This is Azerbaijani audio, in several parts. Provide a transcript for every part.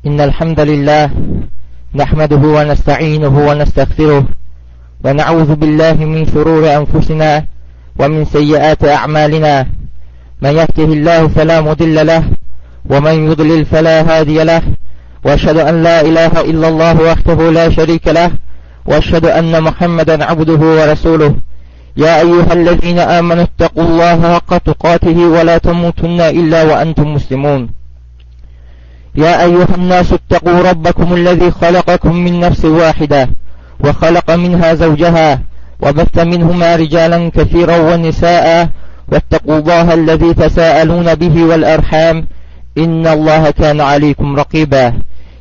إن الحمد لله نحمده ونستعينه ونستغفره ونعوذ بالله من شرور أنفسنا ومن سيئات أعمالنا من يهده الله فلا مضل له ومن يضلل فلا هادي له وأشهد أن لا إله إلا الله وحده لا شريك له وأشهد أن محمدا عبده ورسوله يا أيها الذين آمنوا اتقوا الله حق تقاته ولا تموتن إلا وأنتم مسلمون يا أيها الناس اتقوا ربكم الذي خلقكم من نفس واحدة وخلق منها زوجها وبث منهما رجالا كثيرا ونساء واتقوا الله الذي تساءلون به والأرحام إن الله كان عليكم رقيبا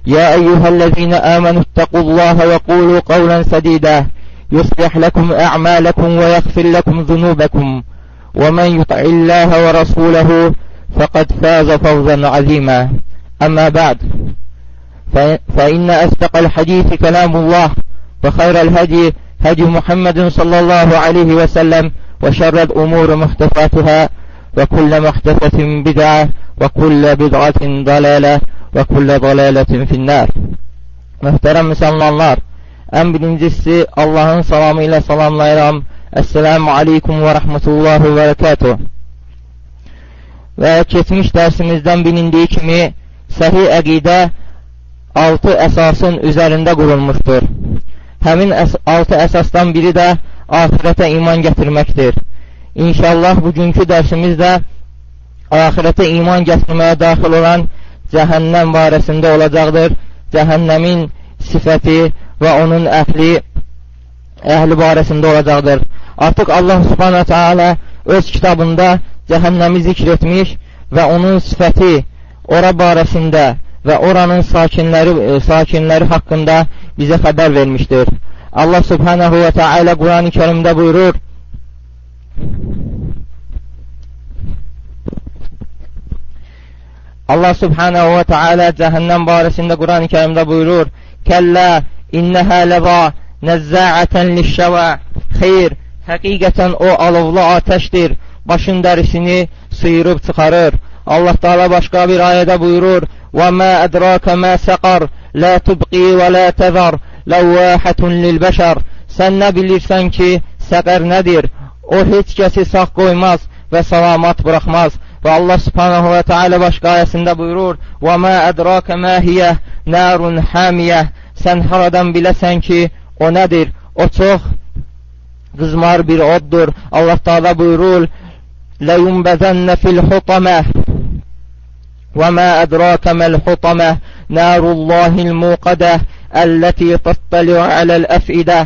يا أيها الذين آمنوا اتقوا الله وقولوا قولا سديدا يصلح لكم أعمالكم ويغفر لكم ذنوبكم ومن يطع الله ورسوله فقد فاز فوزا عظيما أما بعد فإن أصدق الحديث كلام الله وخير الهدي هدي محمد صلى الله عليه وسلم وشر الأمور محدثاتها وكل محدثة بدعة وكل بدعة ضلالة وكل ضلالة في النار. Möhtərəm müsəlmanlar, ən birincisi Allahın salamı ilə salamlayıram. Əssəlamu aleykum və rəhmətullahi və bərəkatuhu. Və keçmiş dərsimizdən bilindiyi kimi səhih əqidə 6 əsasın üzərində qurulmuşdur. Həmin 6 əsasdan biri də axirətə iman gətirməkdir. İnşallah bugünkü dərsimiz də axirətə iman gətirməyə daxil olan cəhənnəm barəsində olacaqdır. Cəhənnəmin sifəti və onun əhli barəsində olacaqdır. Artıq Allah Subhanahu Teala öz kitabında cəhənnəmi zikr etmiş və onun sifəti ora barəsində və oranın sakinləri haqqında bizə xəbər vermişdir. Allah Subhanahu və Teala Quran-ı Kərimdə buyurur: Allah Subhanahu və Teala cəhənnəm barəsində Quran-ı Kərimdə buyurur: Kəllə innəhə ləva nəzzəətən lişşəvə. Xeyr, həqiqətən o alovlu atəşdir, başın dərisini sıyırıb çıxarır. Allah Teala başqa bir ayədə buyurur: Və mə ədraka mə səqar, la tubqi və la təzar, ləvvəhətun lilbəşər. Sən nə bilirsən ki, səqər nədir? O heç kəsi sağ qoymaz və salamat buraxmaz. Və Allah Subhanahu və Teala başqa ayəsində buyurur: Və mə ədraka mə hiyə, narun hamiyə. Sən haradan biləsən ki, o nədir? O çox qızmar bir oddur. Allah Teala buyurur: Ləyunbəzənnə fil hutamə və mə ədraka məl hutamə, narullahil muqadə, əlləti təttəli'u aləl əfidə.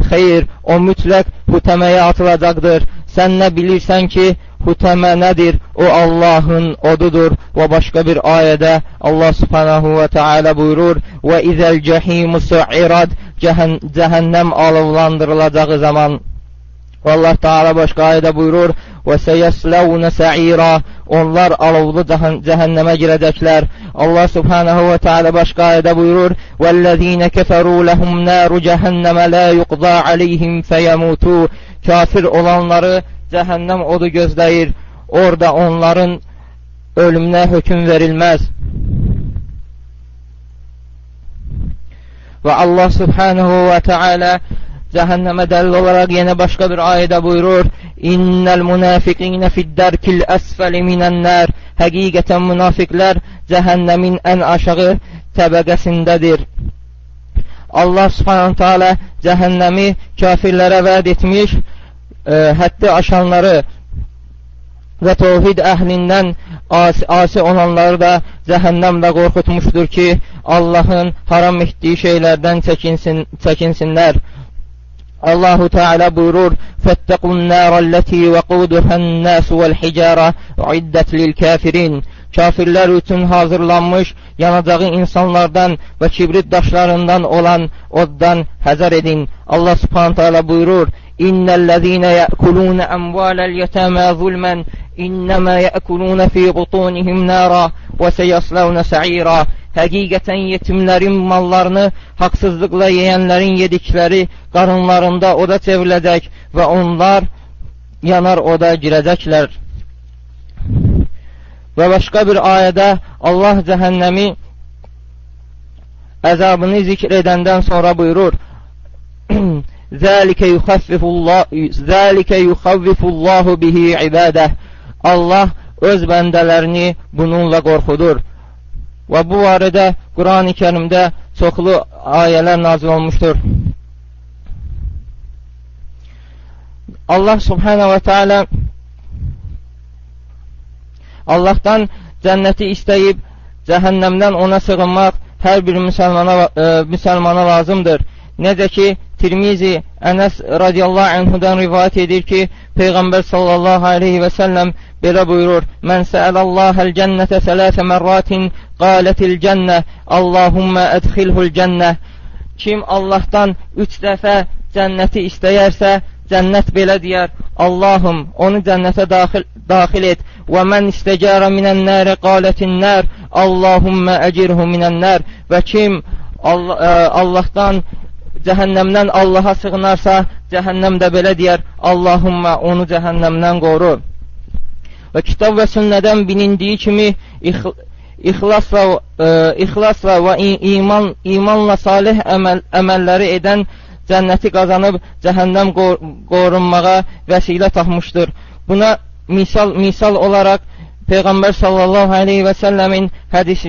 Xeyr, o mütləq hutəməyə atılacaqdır. Sən nə bilirsən ki, hutəmə nədir? O Allahın odudur. Və başqa bir ayədə Allah Subhanahu və Teala buyurur: Və izəl cəhimu su'irad, cəhənnəm alovlandırılacağı zaman. Və Allah Teala başqa ayədə buyurur: Və səyəsləvnə səira, onlar alovlu cəhənnəmə girəcəklər. Allah Subhanahu və Teala başqa ayədə buyurur: Vəllezine kəfəru ləhum naru cəhənnəmə la yuqda aleyhim fəyəmutu. Kafir olanları cəhənnəm odu gözləyir. Orada onların ölümünə hökm verilməz. Və Allah Subhanahu və Teala cəhənnəmə dəlil olaraq yenə başqa bir ayədə buyurur: İnnəl münafiqinə fi'd-dərkil əsfəli minən-nar. Həqiqətən münafiqlər cəhənnəmin ən aşağı təbəqəsindədir. Allah Subhanahu Teala cəhənnəmi kafirlərə vəd etmiş, həddi aşanları və təvhid əhlindən asi olanları da cəhənnəmlə qorxutmuşdur ki, Allahın haram etdiyi şeylərdən çəkinsinlər. Allahu Teala buyurur: Fəttəqun nərəl-ləti vəquduhən-nəsu vəl-hicarə uiddət lil-kafirin. Kafirlər üçün hazırlanmış yanacağı insanlardan və kibrit daşlarından olan oddan həzər edin. Allah Subhanahu Teala buyurur: İnnellezîne ye'kulûne emvâlel yetâmâ zulmen innemâ ye'kulûne fî butunihim nâra ve seyaslevne sa'îrâ. Həqiqətən yetimlərin mallarını haqsızlıqla yeyənlərin yedikləri qarınlarında oda çevriləcək və onlar yanar oda girəcəklər. Və başqa bir ayədə Allah cəhənnəmi əzabını zikr edəndən sonra buyurur: Zəlikə yuxavvifullahu bihi ibadəh. Allah öz bəndələrini bununla qorxudur. Və bu barədə Qurani Kərimdə çoxlu ayələr nazil olmuşdur. Allah Subhanahu və Teala Allahdan cənnəti istəyib cəhənnəmdən ona sığınmaq hər bir müsəlmana lazımdır. Necə ki, Tirmizi Ənəs radiyallahu anhudan rivayət edir ki, Peyğəmbər sallallahu aleyhi və səlləm belə buyurur: Mən səələlləhəl cənnətə sələsə mərratin qalətil cənnə, Allahümmə ədxilhul cənnə. Kim Allahdan 3 dəfə cənnəti istəyərsə, cənnət belə deyər: Allahım, onu cənnətə daxil et. Və mən istəcərə minən-nərə qalətin-nər, Allahümmə əcirhu minən-nər. Və kim Allahdan, cəhənnəmdən Allaha sığınarsa, cəhənnəm də belə deyər: Allahümmə, onu cəhənnəmdən qoru. Və kitab və sünnədən bilindiyi kimi ixlasla və imanla salih əməlləri edən cənnəti qazanıb cəhənnəm qorunmağa vəsilə tapmışdır. Buna misal olaraq Peyğəmbər sallallahu aleyhi və səlləmin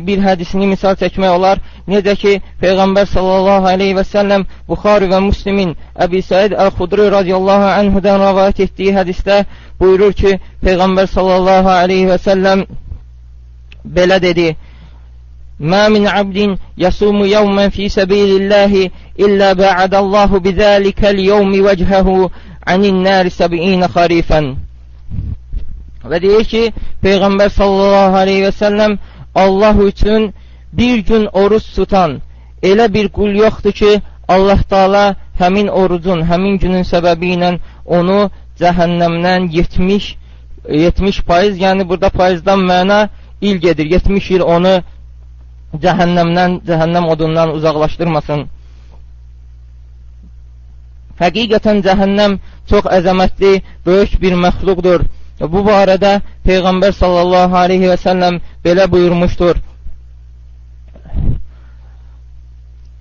bir hədisini misal çəkmək olar. Necə ki, Peyğəmbər sallallahu aleyhi və səlləm Buxari və Müslimin Əbi Səid Əl-Xudri radiyallahu anhudan rəvayət etdiyi hədisdə buyurur ki, Peyğəmbər sallallahu aleyhi və səlləm belə dedi: Mə min abdin yasumu yevmən fi səbilillahi illə bəədəllahu bizəlikəl yevmi vəchəhu anin-nari səb'inə xarifən. Və deyir ki, Peyğəmbər sallallahu aleyhi və səlləm Allah üçün bir gün oruc tutan elə bir qul yoxdur ki, Allah Taala həmin orucun, həmin günün səbəbi ilə onu cəhənnəmdən 70%, yəni burada faizdən məna il gedir, 70 il onu cəhənnəmdən, cəhənnəm odundan uzaqlaşdırmasın. Həqiqətən cəhənnəm çox əzəmətli, böyük bir məxluqdur. Bu barədə Peyğəmbər sallallahu aleyhi və səlləm belə buyurmuşdur: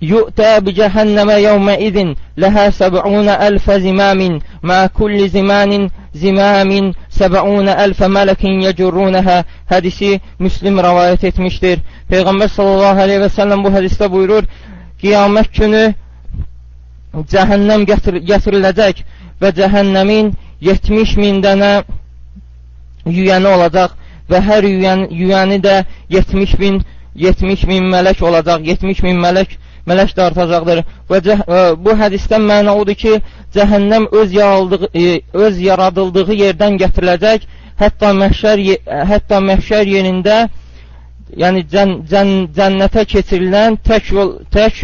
Yu'tə bi cəhənnəmə yevmə izin ləhə səb'unə əlfə zimamin mə kulli zimanin zimamin səb'unə əlfə mələkin yecurrunəhə. Hədisi Müslim rəvayət etmişdir. Peyğəmbər sallallahu aleyhi və səlləm bu hədisdə buyurur: qiyamət günü cəhənnəm gətiriləcək və cəhənnəmin 70 min dənə yüyəni olacaq və hər yüyəni də 70 min mələk olacaq, 70 min mələk dartacaqdır. Və bu hədisdən məna odur ki, cəhənnəm öz yaradıldığı yerdən gətiriləcək, hətta məhşər yerində, yəni cənnətə keçirilən tək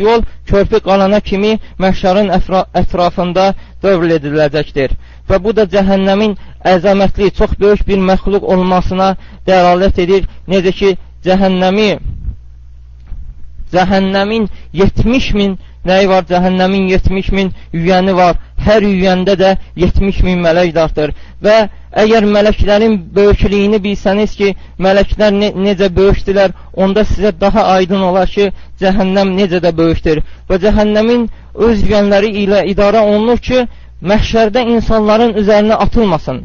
yol körpü qalana kimi məhşərin ətrafında dövr ediləcəkdir. Və bu da cəhənnəmin əzəmətli, çox böyük bir məxluq olmasına dəlalət edir. Necə ki, cəhənnəmin 70 min nəyi var? Cəhənnəmin 70 min yüyəni var. Hər yüyəndə də 70 min mələk dartır. Və əgər mələklərin böyüklüyünü bilsəniz ki, mələklər necə böyükdülər, onda sizə daha aydın olar ki, cəhənnəm necə də böyükdür. Və cəhənnəmin öz yüyənləri ilə idarə olunur ki, məhşərdə insanların üzərinə atılmasın.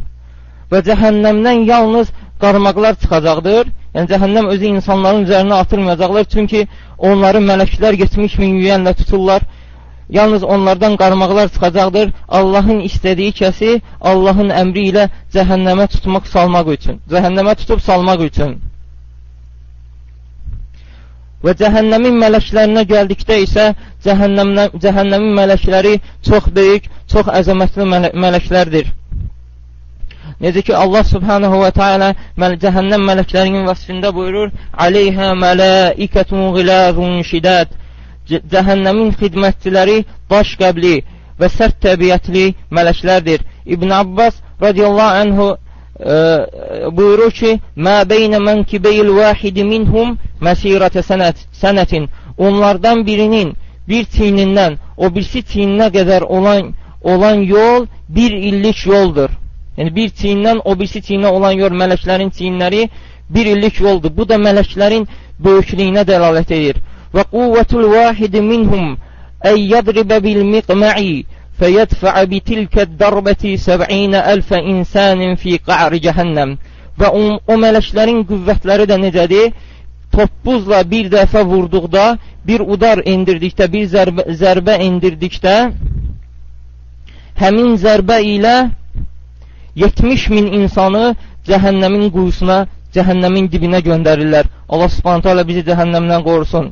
Və cəhənnəmdən yalnız qarmaqlar çıxacaqdır. Yəni, cəhənnəm özü insanların üzərinə atılmayacaqlar. Çünki onları mələklər 70 min yüyənlə tuturlar. Yalnız onlardan qarmaqlar çıxacaqdır. Allahın istədiyi kəsi Allahın əmri ilə cəhənnəmə tutmaq salmaq üçün. Cəhənnəmə tutub salmaq üçün. Və cəhənnəmin mələklərinə gəldikdə isə cəhənnəmin mələkləri çox böyük, çox əzəmətli mələklərdir. Necə ki, Allah subhanahu və teala cəhənnəm mələklərinin vəsfində buyurur: Aleyhə mələikətun qilazun şidəd. Cəhənnəmin xidmətçiləri daş qəbli və sərt təbiətli mələklərdir. İbn Abbas radiyallahu anhu buyurur ki, Mə beynə mənkibeyil vahidi minhum məsirətə sənətin. Onlardan birinin bir çiynindən o birisi çiyninə qədər olan yol bir illik yoldur. Yəni, bir çiyindən o birisi çiyinə olan yol, mələklərin çiyinləri bir illik yoldur. Bu da mələklərin böyüklüyünə dəlalət edir. Və quvvətul vahidi minhum ən yadribə bil miqmə'i fəyədfəə bitilkəd darbəti səb'inə əlfə insanin fi qa'ri cəhənnəm. Və o mələklərin qüvvətləri də necədir? Toppuzla bir dəfə vurduqda, bir udar endirdikdə, bir zərbə endirdikdə, həmin zərbə ilə 70 min insanı cəhənnəmin quyusuna, cəhənnəmin dibinə göndərirlər. Allah Subhanahu taala bizi cəhənnəmdən qorusun.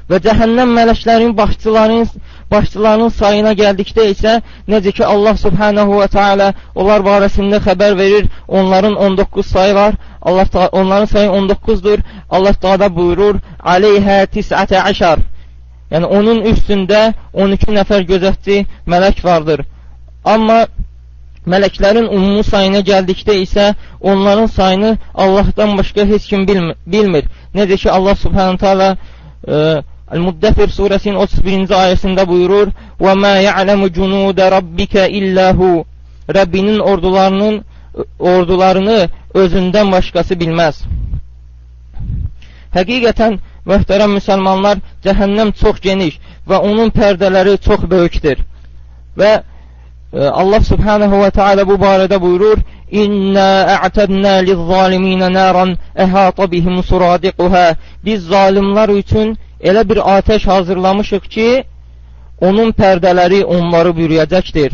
Və cəhənnəm mələklərinin başçılarının sayına gəldikdə isə, necə ki Allah Subhanahu və Teala onlar barəsində xəbər verir, onların 19 sayı var. Allah onların sayı 19-dur. Allah Teala buyurur: "Aleyhə tis'ətə əşər." Yəni onun üstündə 12 nəfər gözətçi mələk vardır. Amma mələklərin ümumi sayına gəldikdə isə onların sayını Allahdan başqa heç kim bilmir. Necə ki Allah Subhanahu taala Əl-Müddəthir surəsinin 31-ci ayəsində buyurur: "Və mə ya'lemu cunudə rabbikə illə hu." Rəbbinin ordularını özündən başqası bilməz. Həqiqətən möhtərəm müsəlmanlar, cəhənnəm çox geniş və onun pərdələri çox böyükdür. Və Allah Subhanahu və Teala bu barədə buyurur: "İnna a'tadna liz-zalimin naran ehata bihim suradiquha." Biz zalimlər üçün elə bir atəş hazırlamışıq ki, onun pərdələri onları bürüyəcəkdir.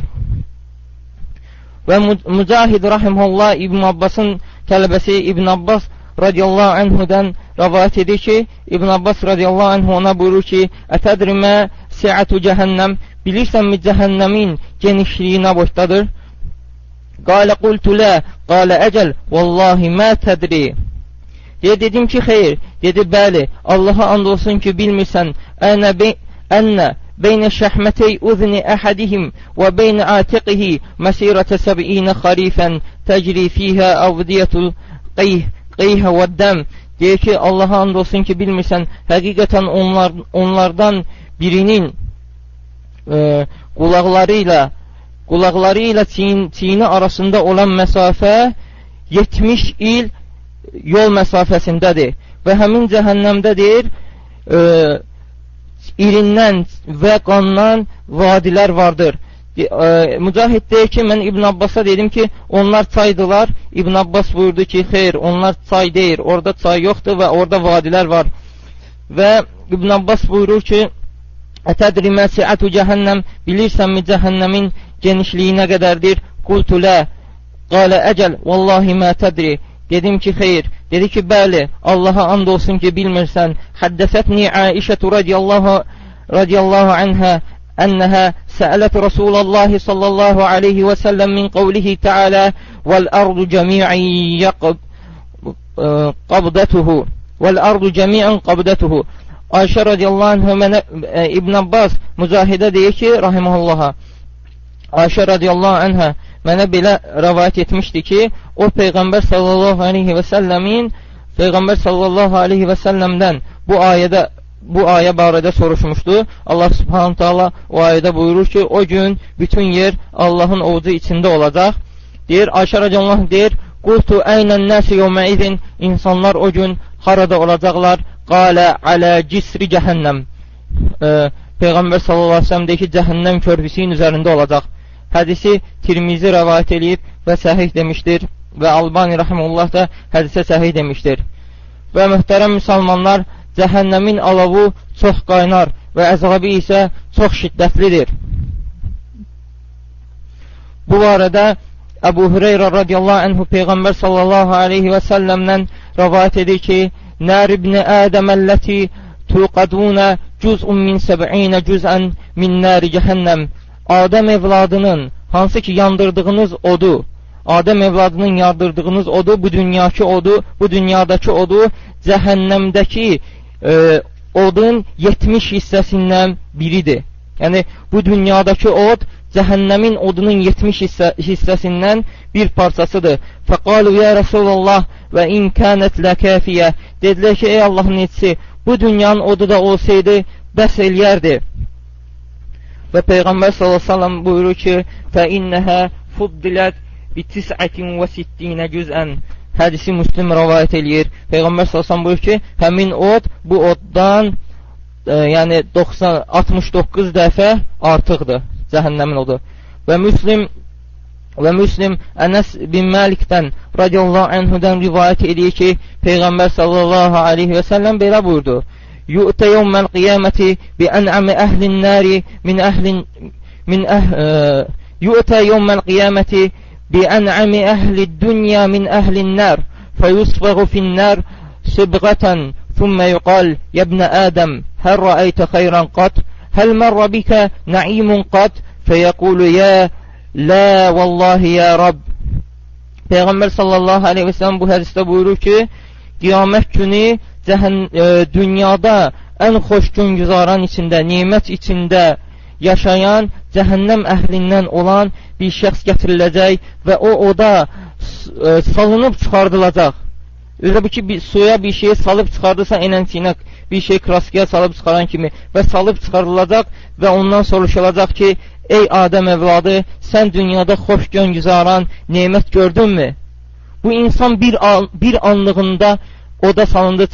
Və Mücahid rahimehullah İbn Abbasın tələbəsi İbn Abbas radiyallahu anhudan rəvayət edir ki, İbn Abbas radiyallahu anhu ona buyurur ki, "Ətədri mə si'atu cəhənnəm?" Bilirsənmi cəhənnəmin genişliyi nə boydadır? Qalə qultu lə, qalə əcəl, vallahi mə tədri. Deyə dedim ki, xeyr. Dedi, bəli, Allaha and olsun ki, bilmirsən. Ənə beynə şəhmətey uzni əhədihim və beynə atiqihi məsirətə səb'inə xarifən təcri fiyhə avdiyyətul qeyhə və dəm. Deyir ki, Allaha and olsun ki, bilmirsən. Həqiqətən onlardan birinin qulaqları ilə çiyini arasında olan məsafə 70 il yol məsafəsindədir. Və həmin cəhənnəmdə deyir, irindən və qandan vadilər vardır. Mücahid deyir ki, mən İbn Abbasa dedim ki, onlar çaydılar. İbn Abbas buyurdu ki, xeyr, onlar çay deyil, orada çay yoxdur və orada vadilər var. Və İbn Abbas buyurur ki, Ətədri mə si'atu cəhənnəm, bilirsənmi cəhənnəmin genişliyi nə qədərdir? Qultu lə, qalə əcəl, vallahi mə tədri. Dedim ki, xeyr. Dedi ki, bəli, Allaha and olsun ki, bilmirsən. Həddəsətni Aişətu radiyallahu anhə ənəhə səələt Rəsulallahi sallallahu aleyhi və səlləm min qavlihi təalə vəl-ərdu cəmi'ən qabdətuhu vəl-ərdu cəmi'ən qabdətuhu. Ayşə radiyallahu anhə mənə İbn Abbas Mücahidə deyir ki, rahiməhullaha, Ayşə radiyallahu anhə mənə belə rəvayət etmişdi ki, o Peyğəmbər sallallahu aleyhi və səlləmin Peyğəmbər sallallahu aleyhi və səlləmdən bu ayə barədə soruşmuşdu. Allah Subhanahu taala o ayədə buyurur ki, o gün bütün yer Allahın ovucu içində olacaq. Deyir, Ayşə radiyallahu anh deyir, Qultu əynən nəsi yevmə izin, insanlar o gün harada olacaqlar? Qalə alə cisri cəhənnəm. Peyğəmbər sallallahu aleyhi ve sellem deyir ki, cəhənnəm körpüsünün üzərində olacaq. Hədisi Tirmizi rəvayət eləyib və səhih demişdir və Albani rahimehullah da hədisə səhih demişdir. Və möhtərəm müsəlmanlar, cəhənnəmin alovu çox qaynar və əzabı isə çox şiddətlidir. Bu barədə Əbu Hüreyrə radiyallahu anhu Peyğəmbər sallallahu aleyhi və səlləmdən rəvayət edir ki, Nər ibn Ədəm əlləti tuqaduna cüz'un min səb'inə cüz'ən min nəri cəhənnəm. Adəm evladının, hansı ki yandırdığınız odu, Adəm evladının yandırdığınız odu, bu dünyadakı odu, bu dünyadakı odu cəhənnəmdəki odun 70 hissəsindən biridir. Yəni, bu dünyadakı od cəhənnəmin odunun 70 hissəsindən bir parçasıdır. Fəqalu ya Rəsulallah və in kənət ləkəfiyə. Dedilər ki, ey Allahın elçisi, bu dünyanın odu da olsaydı bəs eləyərdi. Və Peyğəmbər sallallahu əleyhi və səlləm buyurur ki, fə innəhə fuddilət bi tis'atin və sittinə cüzən. Hədisi Müslim rəvayət eləyir. Peyğəmbər sallallahu buyurur ki, həmin od bu oddan yəni 69 dəfə artıqdır cəhənnəmin odu. Və Müslim Ənəs bin Məlikdən radiyallahu anhudan rivayət edir ki, Peyğəmbər sallallahu aleyhi və səlləm belə buyurdu: Yu'tə yevməl qiyaməti bi ən'ami əhlin nəri min əhlin min yu'tə yevməl qiyaməti بأنعم أهل الدنيا من أهل النار فيصبغ في النار صبغة ثم يقال يا ابن آدم هل رأيت خيرا قط هل مر بك نعيم قط فيقول يا لا والله يا رب. Peyğəmbər sallallahu aleyhi ve sellem bu hədisdə buyurur ki, qiyamət günü dünyada ən xoş gün güzaran içində, nimət içində yaşayan, cəhənnəm əhlindən olan bir şəxs gətiriləcək və o oda salınıb çıxardılacaq. Elə bu ki, suya bir şeyi salıb çıxardırsan, enənçinə bir şey kraskaya salıb çıxaran kimi və salıb çıxarılacaq və ondan soruşulacaq ki, ey Adəm evladı, sən dünyada xoş gün güzaran nemət gördünmü? Bu insan bir anlığında oda salındı,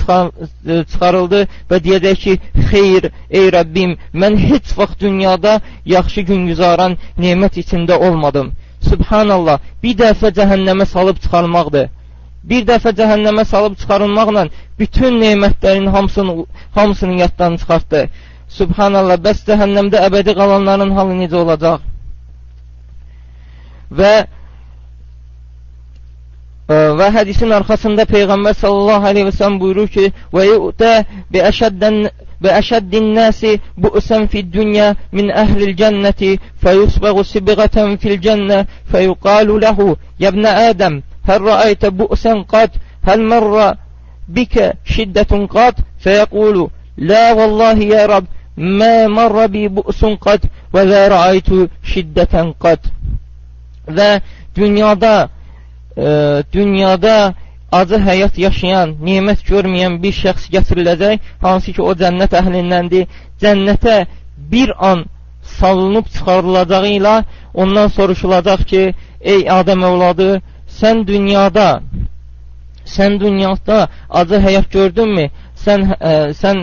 çıxarıldı və deyəcək ki, xeyr, ey Rəbbim, mən heç vaxt dünyada yaxşı gün güzaran nemət içində olmadım. Sübhanallah, bir dəfə cəhənnəmə salıb çıxarılmaqdır. Bir dəfə cəhənnəmə salıb çıxarılmaqla bütün nemətlərin hamısını yaddan çıxartdı. Sübhanallah, bəs cəhənnəmdə əbədi qalanların halı necə olacaq? Və hədisin arxasında Peyğəmbər sallallahu aleyhi və səlləm buyurur ki, və yu'tə bi əşəddin nəsi bu'sən fid-dünya min əhlil cənnəti fəyusbəğu sibğətən fil cənnə fəyuqalu ləhu ya ibnə Ədəm həl rəaytə bu'sən qad həl mərrə bikə şiddətun qad fəyəqulu la vallahi ya Rab mə mərrə bi bu'sun qad və la rəaytu şiddətən qad. Və dünyada acı həyat yaşayan, nemət görməyən bir şəxs gətiriləcək, hansı ki o cənnət əhlindəndir. Cənnətə bir an salınıb çıxarılacağı ilə ondan soruşulacaq ki, ey Adəm övladı, sən dünyada acı həyat gördünmü? Sən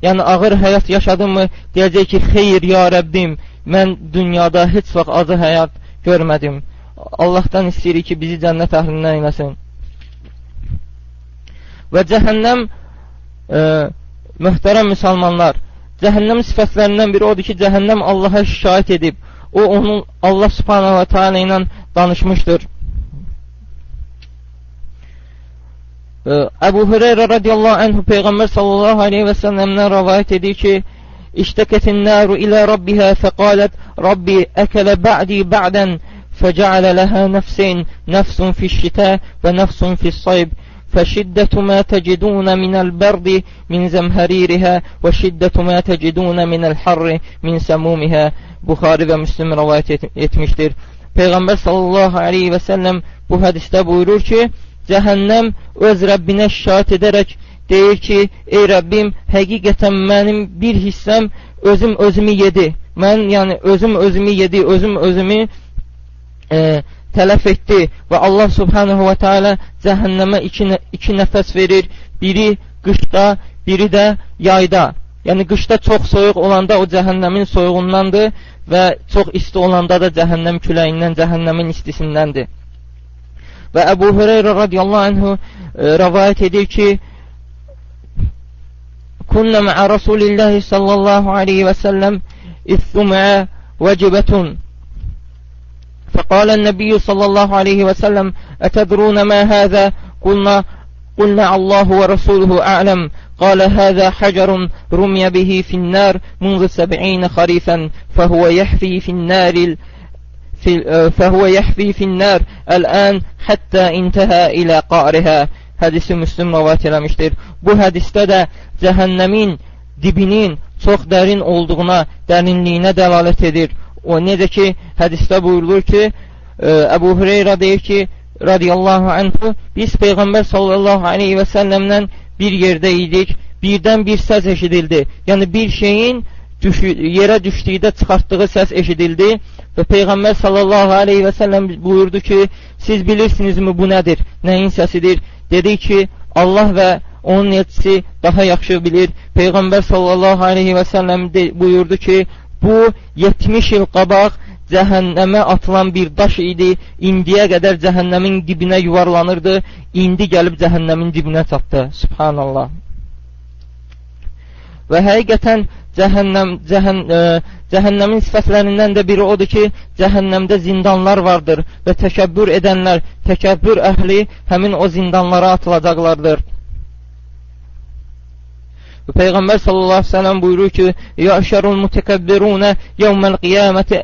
yəni ağır həyat yaşadınmı? Deyəcək ki, xeyr ya Rəbbim, mən dünyada heç vaxt acı həyat görmədim. Allahdan istəyirik ki, bizi cənnət əhlindən eləsin. Və cəhənnəm, möhtərəm müsəlmanlar, cəhənnəm sifətlərindən biri odur ki, cəhənnəm Allaha şikayət edib. O, onun Allah subhanahu və teala ilə danışmışdır. Əbu Hüreyrə radiyallahu anhu Peyğəmbər sallallahu aleyhi və səlləmdən rəvayət edir ki, İştəkətin nəru ilə Rabbihə fəqalət Rabbi əkələ bə'di bə'dən فجعل لها نفسين نفس في الشتاء ونفس في الصيف فشدة ما تجدون من البرد من زمهريرها وشدة ما تجدون من الحر من سمومها. Buxari və Müslim rəvayət etmişdir. Peyğəmbər sallallahu aleyhi və səlləm bu hədisdə buyurur ki, cəhənnəm öz Rəbbinə şikayət edərək deyir ki, ey Rəbbim, həqiqətən mənim bir hissəm özüm özümü yedi. Mən yəni özüm özümü yedi, özüm özümü tələf etdi və Allah subhanahu və teala cəhənnəmə iki nəfəs verir. Biri qışda, biri də yayda. Yəni qışda çox soyuq olanda o cəhənnəmin soyuğundandır və çox isti olanda da cəhənnəm küləyindən, cəhənnəmin istisindəndir. Və Əbu Hüreyrə radiyallahu anhu rəvayət edir ki, Kunna ma'a Rasulillahi sallallahu aleyhi və səlləm İthum'a vəcibətun. فقال النبي صلى الله عليه وسلم أتدرون ما هذا؟ قلنا الله ورسوله أعلم. قال هذا حجر رمي به في النار منذ 70 خريفا فهو يحفي في النار الآن حتى انتهى إلى قعرها. Hədisi Müslim rəvayət eləmişdir. Bu hədisdə də cəhənnəmin dibinin çox dərin olduğuna, dərinliyinə dəlalət edir. O necə ki, hədisdə buyurulur ki, Əbu Hüreyrə deyir ki, radiyallahu anhu, biz Peyğəmbər sallallahu aleyhi və səlləmlə bir yerdə idik, birdən bir səs eşidildi. Yəni, bir şeyin yerə düşdükdə çıxartdığı səs eşidildi Və Peyğəmbər sallallahu aleyhi və səlləm buyurdu ki, siz bilirsinizmi bu nədir, nəyin səsidir? Dedi ki, Allah və onun elçisi daha yaxşı bilir. Peyğəmbər sallallahu aleyhi və səlləm buyurdu ki, bu 70 il qabaq cəhənnəmə atılan bir daş idi. İndiyə qədər cəhənnəmin dibinə yuvarlanırdı. İndi gəlib cəhənnəmin dibinə çatdı. Subhanallah. Və həqiqətən cəhənnəmin sifətlərindən də biri odur ki, cəhənnəmdə zindanlar vardır və təkəbbür edənlər, təkəbbür əhli həmin o zindanlara atılacaqlardır. Və Peyğəmbər sallallahu aleyhi ve sellem buyurur ki, Yəşərul mütəkəbbirunə yevməl qiyaməti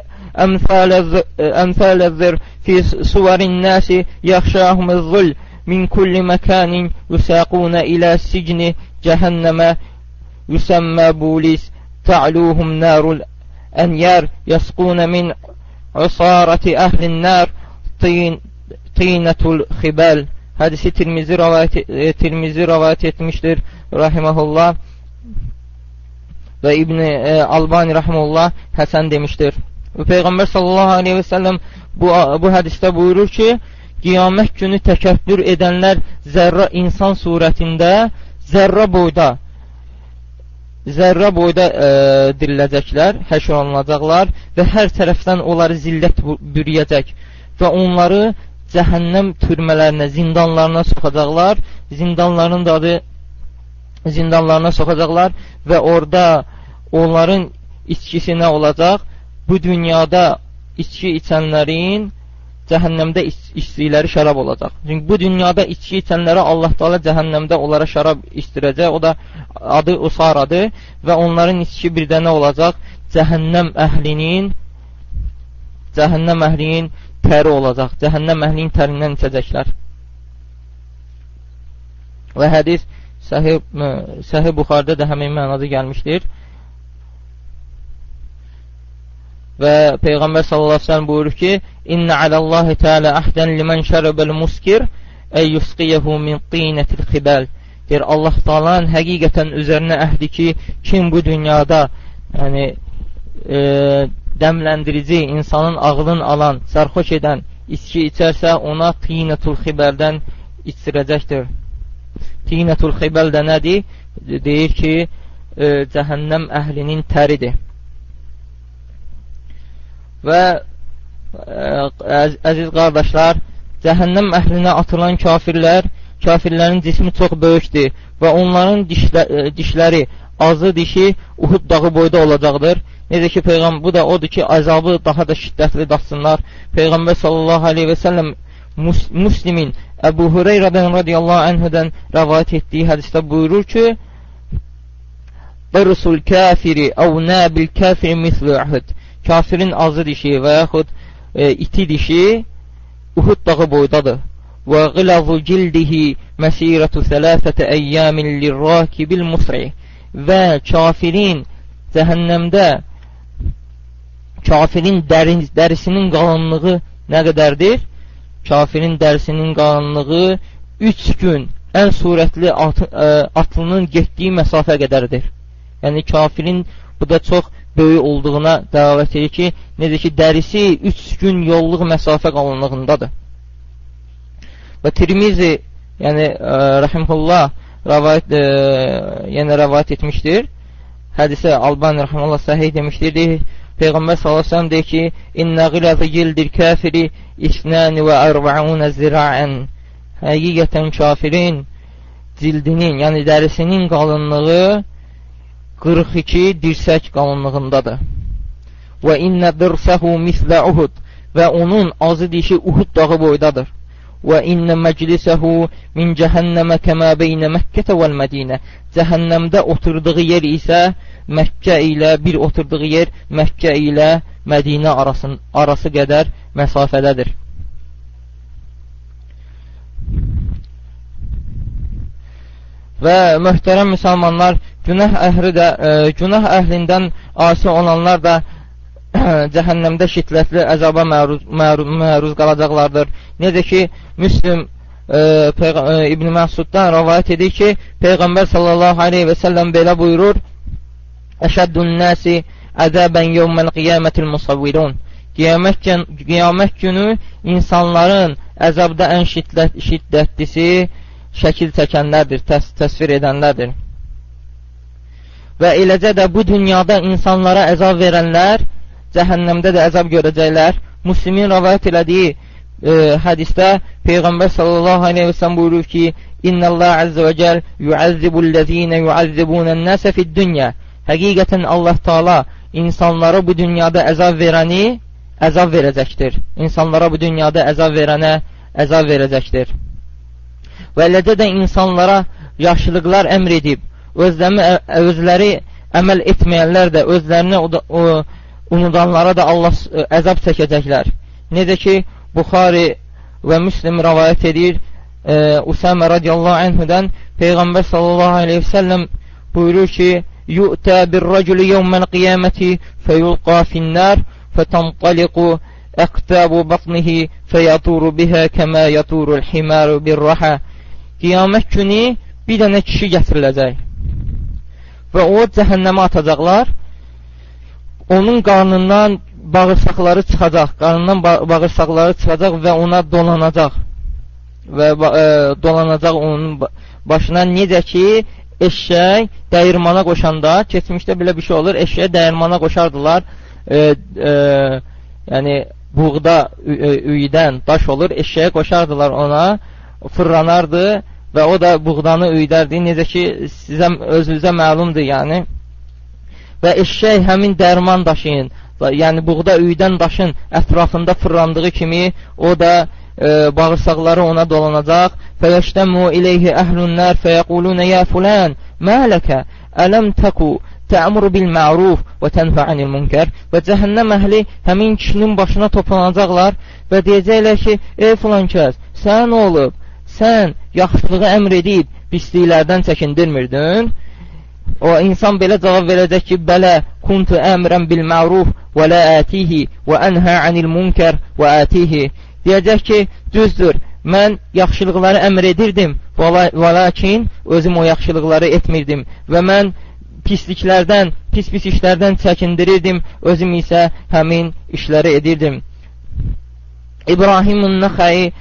əmthələzzir fi suvarin nəsi yəxşəhumuz-zul min kulli məkanin yusaquna ilə sicni cəhənnəmə yüsəmmə bulis ta'luhum narul ənyər yasquna min usarati əhlin nar tinatul xibəl. Hədisi Tirmizi rəvayət etmişdir, rahiməhullah, və İbn Albani rahiməhullah Həsən demişdir. Və Peyğəmbər sallallahu aleyhi və səlləm bu hədisdə buyurur ki, qiyamət günü təkəbbür edənlər zərrə insan surətində zərrə boyda diriləcəklər, həşr olunacaqlar və hər tərəfdən onları zillət bürüyəcək və onları cəhənnəm türmələrinə, zindanlarına soxacaqlar. Zindanların da adı zindanlarına soxacaqlar və orada onların içkisi nə olacaq? Bu dünyada içki içənlərin cəhənnəmdə içdikləri şərab olacaq. Çünki bu dünyada içki içənlərə Allah Teala cəhənnəmdə onlara şərab içdirəcək. O da adı Usaradır və onların içki bir də nə olacaq? Cəhənnəm əhlinin təri olacaq. Cəhənnəm əhlinin tərindən içəcəklər. Və hədis Səhih Buxarıda da həmin mənada gəlmişdir. Və Peyğəmbər sallallahu aleyhi ve sellem buyurur ki, İnnə aləllahi teala əhdən limən şərəbəl muskir əy yusqiyehu min qinətil xibəl. Deyir, Allah Teala'nın həqiqətən üzərinə əhdi ki, kim bu dünyada yəni, dəmləndirici, insanın ağlını alan, sərxoş edən içki içərsə, ona tinətul xibəldən içirəcəkdir. Tinətul xibəl də nədir? Deyir ki, cəhənnəm əhlinin təridir. Və əziz qardaşlar, cəhənnəm əhlinə atılan kafirlərin cismi çox böyükdür və onların dişləri, azı dişi Uhud dağı boyda olacaqdır. Necə ki, bu da odur ki, əzabı daha da şiddətli datsınlar. Peyğəmbər sallallahu aleyhi və səlləm Müslimin Əbu Hüreyrədən radiyallahu anhudan rəvayət etdiyi hədisdə buyurur ki, Dırsul kafiri əv nəbil kafiri mislu Uhud. Kafirin azı dişi və yaxud iti dişi Uhud dağı boydadır. Və qilazu cildihi məsirətu sələsətə əyyamin lirrakibil musri. Və kafirin cəhənnəmdə kafirin dərisinin qalınlığı nə qədərdir? Kafirin dərisinin qalınlığı 3 gün ən surətli atlının getdiyi məsafə qədərdir. Yəni kafirin bu da çox böyük olduğuna dəlalət edir ki, necə ki, dərisi 3 gün yolluq məsafə qalınlığındadır. Və Tirmizi, yəni rəhimhullah rəvayət etmişdir. Hədisə Albani rəhimhullah səhih demişdir. Deyir, Peyğəmbər sallallahu əleyhi və səlləm deyir ki, İnnə qiləzi cildir kafiri 42 zira'ən. Həqiqətən kafirin cildinin, yəni dərisinin qalınlığı 42 dirsək qalınlığındadır. Və innə dirsəhu mislə Uhud. Və onun azı dişi Uhud dağı boydadır. Və innə məclisəhu min cəhənnəmə kəmə beynə Məkkətə vəl Mədinə. Cəhənnəmdə oturduğu yer isə Məkkə ilə bir oturduğu yer Məkkə ilə Mədinə arası qədər məsafədədir. Və möhtərəm müsəlmanlar, günah əhlindən asi olanlar da cəhənnəmdə şiddətli əzaba məruz qalacaqlardır. Necə ki, Müslim İbn Məsuddan rəvayət edir ki, Peyğəmbər sallallahu aleyhi və səlləm belə buyurur: Əşəddün nəsi əzəbən yevməl qiyamətil musavvirun. Qiyamət günü insanların əzabda ən şiddətlisi şəkil çəkənlərdir, təsvir edənlərdir. Və eləcə də bu dünyada insanlara əzab verənlər cəhənnəmdə də əzab görəcəklər. Müslimin rəvayət elədiyi hədisdə Peyğəmbər sallallahu aleyhi və səlləm buyurur ki, İnnəllah əzzə və cəl yuəzzibul-ləzīnə yuəzzibunən-nəsə fid-dünya. Həqiqətən Allah Taala insanlara bu dünyada əzab verəni əzab verəcəkdir. İnsanlara bu dünyada əzab verənə əzab verəcəkdir. Və eləcə də insanlara yaxşılıqlar əmr edib, özləri əməl etməyənlər də, özlərini unudanlara da Allah əzab çəkəcəklər. Necə ki, Buxari və Müslim rəvayət edir, Usamə radiyallahu anhudan Peyğəmbər sallallahu aleyhi və səlləm buyurur ki, Yu'tə bir-rəculi yevməl qiyaməti fəyulqa finnər fətəntaliqu əqtabu batnihi fəyaturu bihə kəmə yaturul himaru bir-raha. Qiyamət günü bir dənə kişi gətiriləcək və o cəhənnəmə atacaqlar. Onun qarnından bağırsaqları çıxacaq, qarnından bağırsaqları çıxacaq və ona dolanacaq və dolanacaq onun başına, necə ki eşşək dəyirmana qoşanda, keçmişdə belə bir şey olur, eşşəyə dəyirmana qoşardılar, yəni buğda üyüdən daş olur, eşşəyə qoşardılar ona, fırlanardı və o da buğdanı üyüdərdi, necə ki sizə, özünüzə məlumdur yəni. Və eşşək həmin dərman daşıyın, yəni buğda üyüdən daşın ətrafında fırlandığı kimi o da bağırsaqları ona dolanacaq. Fəyəştəmmu ileyhi əhlun-nar fəyəquluna ya fulan mə ləkə ələm təku tə'muru bil ma'ruf və tənhə anil münkər. Və cəhənnəm əhli həmin kişinin başına toplanacaqlar və deyəcəklər ki, ey filan kəs, sənə nə olub? Sən yaxşılığı əmr edib pisliklərdən çəkindirmirdin? O insan belə cavab verəcək ki, bələ kuntu əmrən bil ma'ruf və la atihi və ənhə anil münkər və atihi. Deyəcək ki, düzdür, mən yaxşılıqları əmr edirdim, və lakin özüm o yaxşılıqları etmirdim və mən pisliklərdən, pis-pis işlərdən çəkindirirdim, özüm isə həmin işləri edirdim. İbrahimun Nəxəi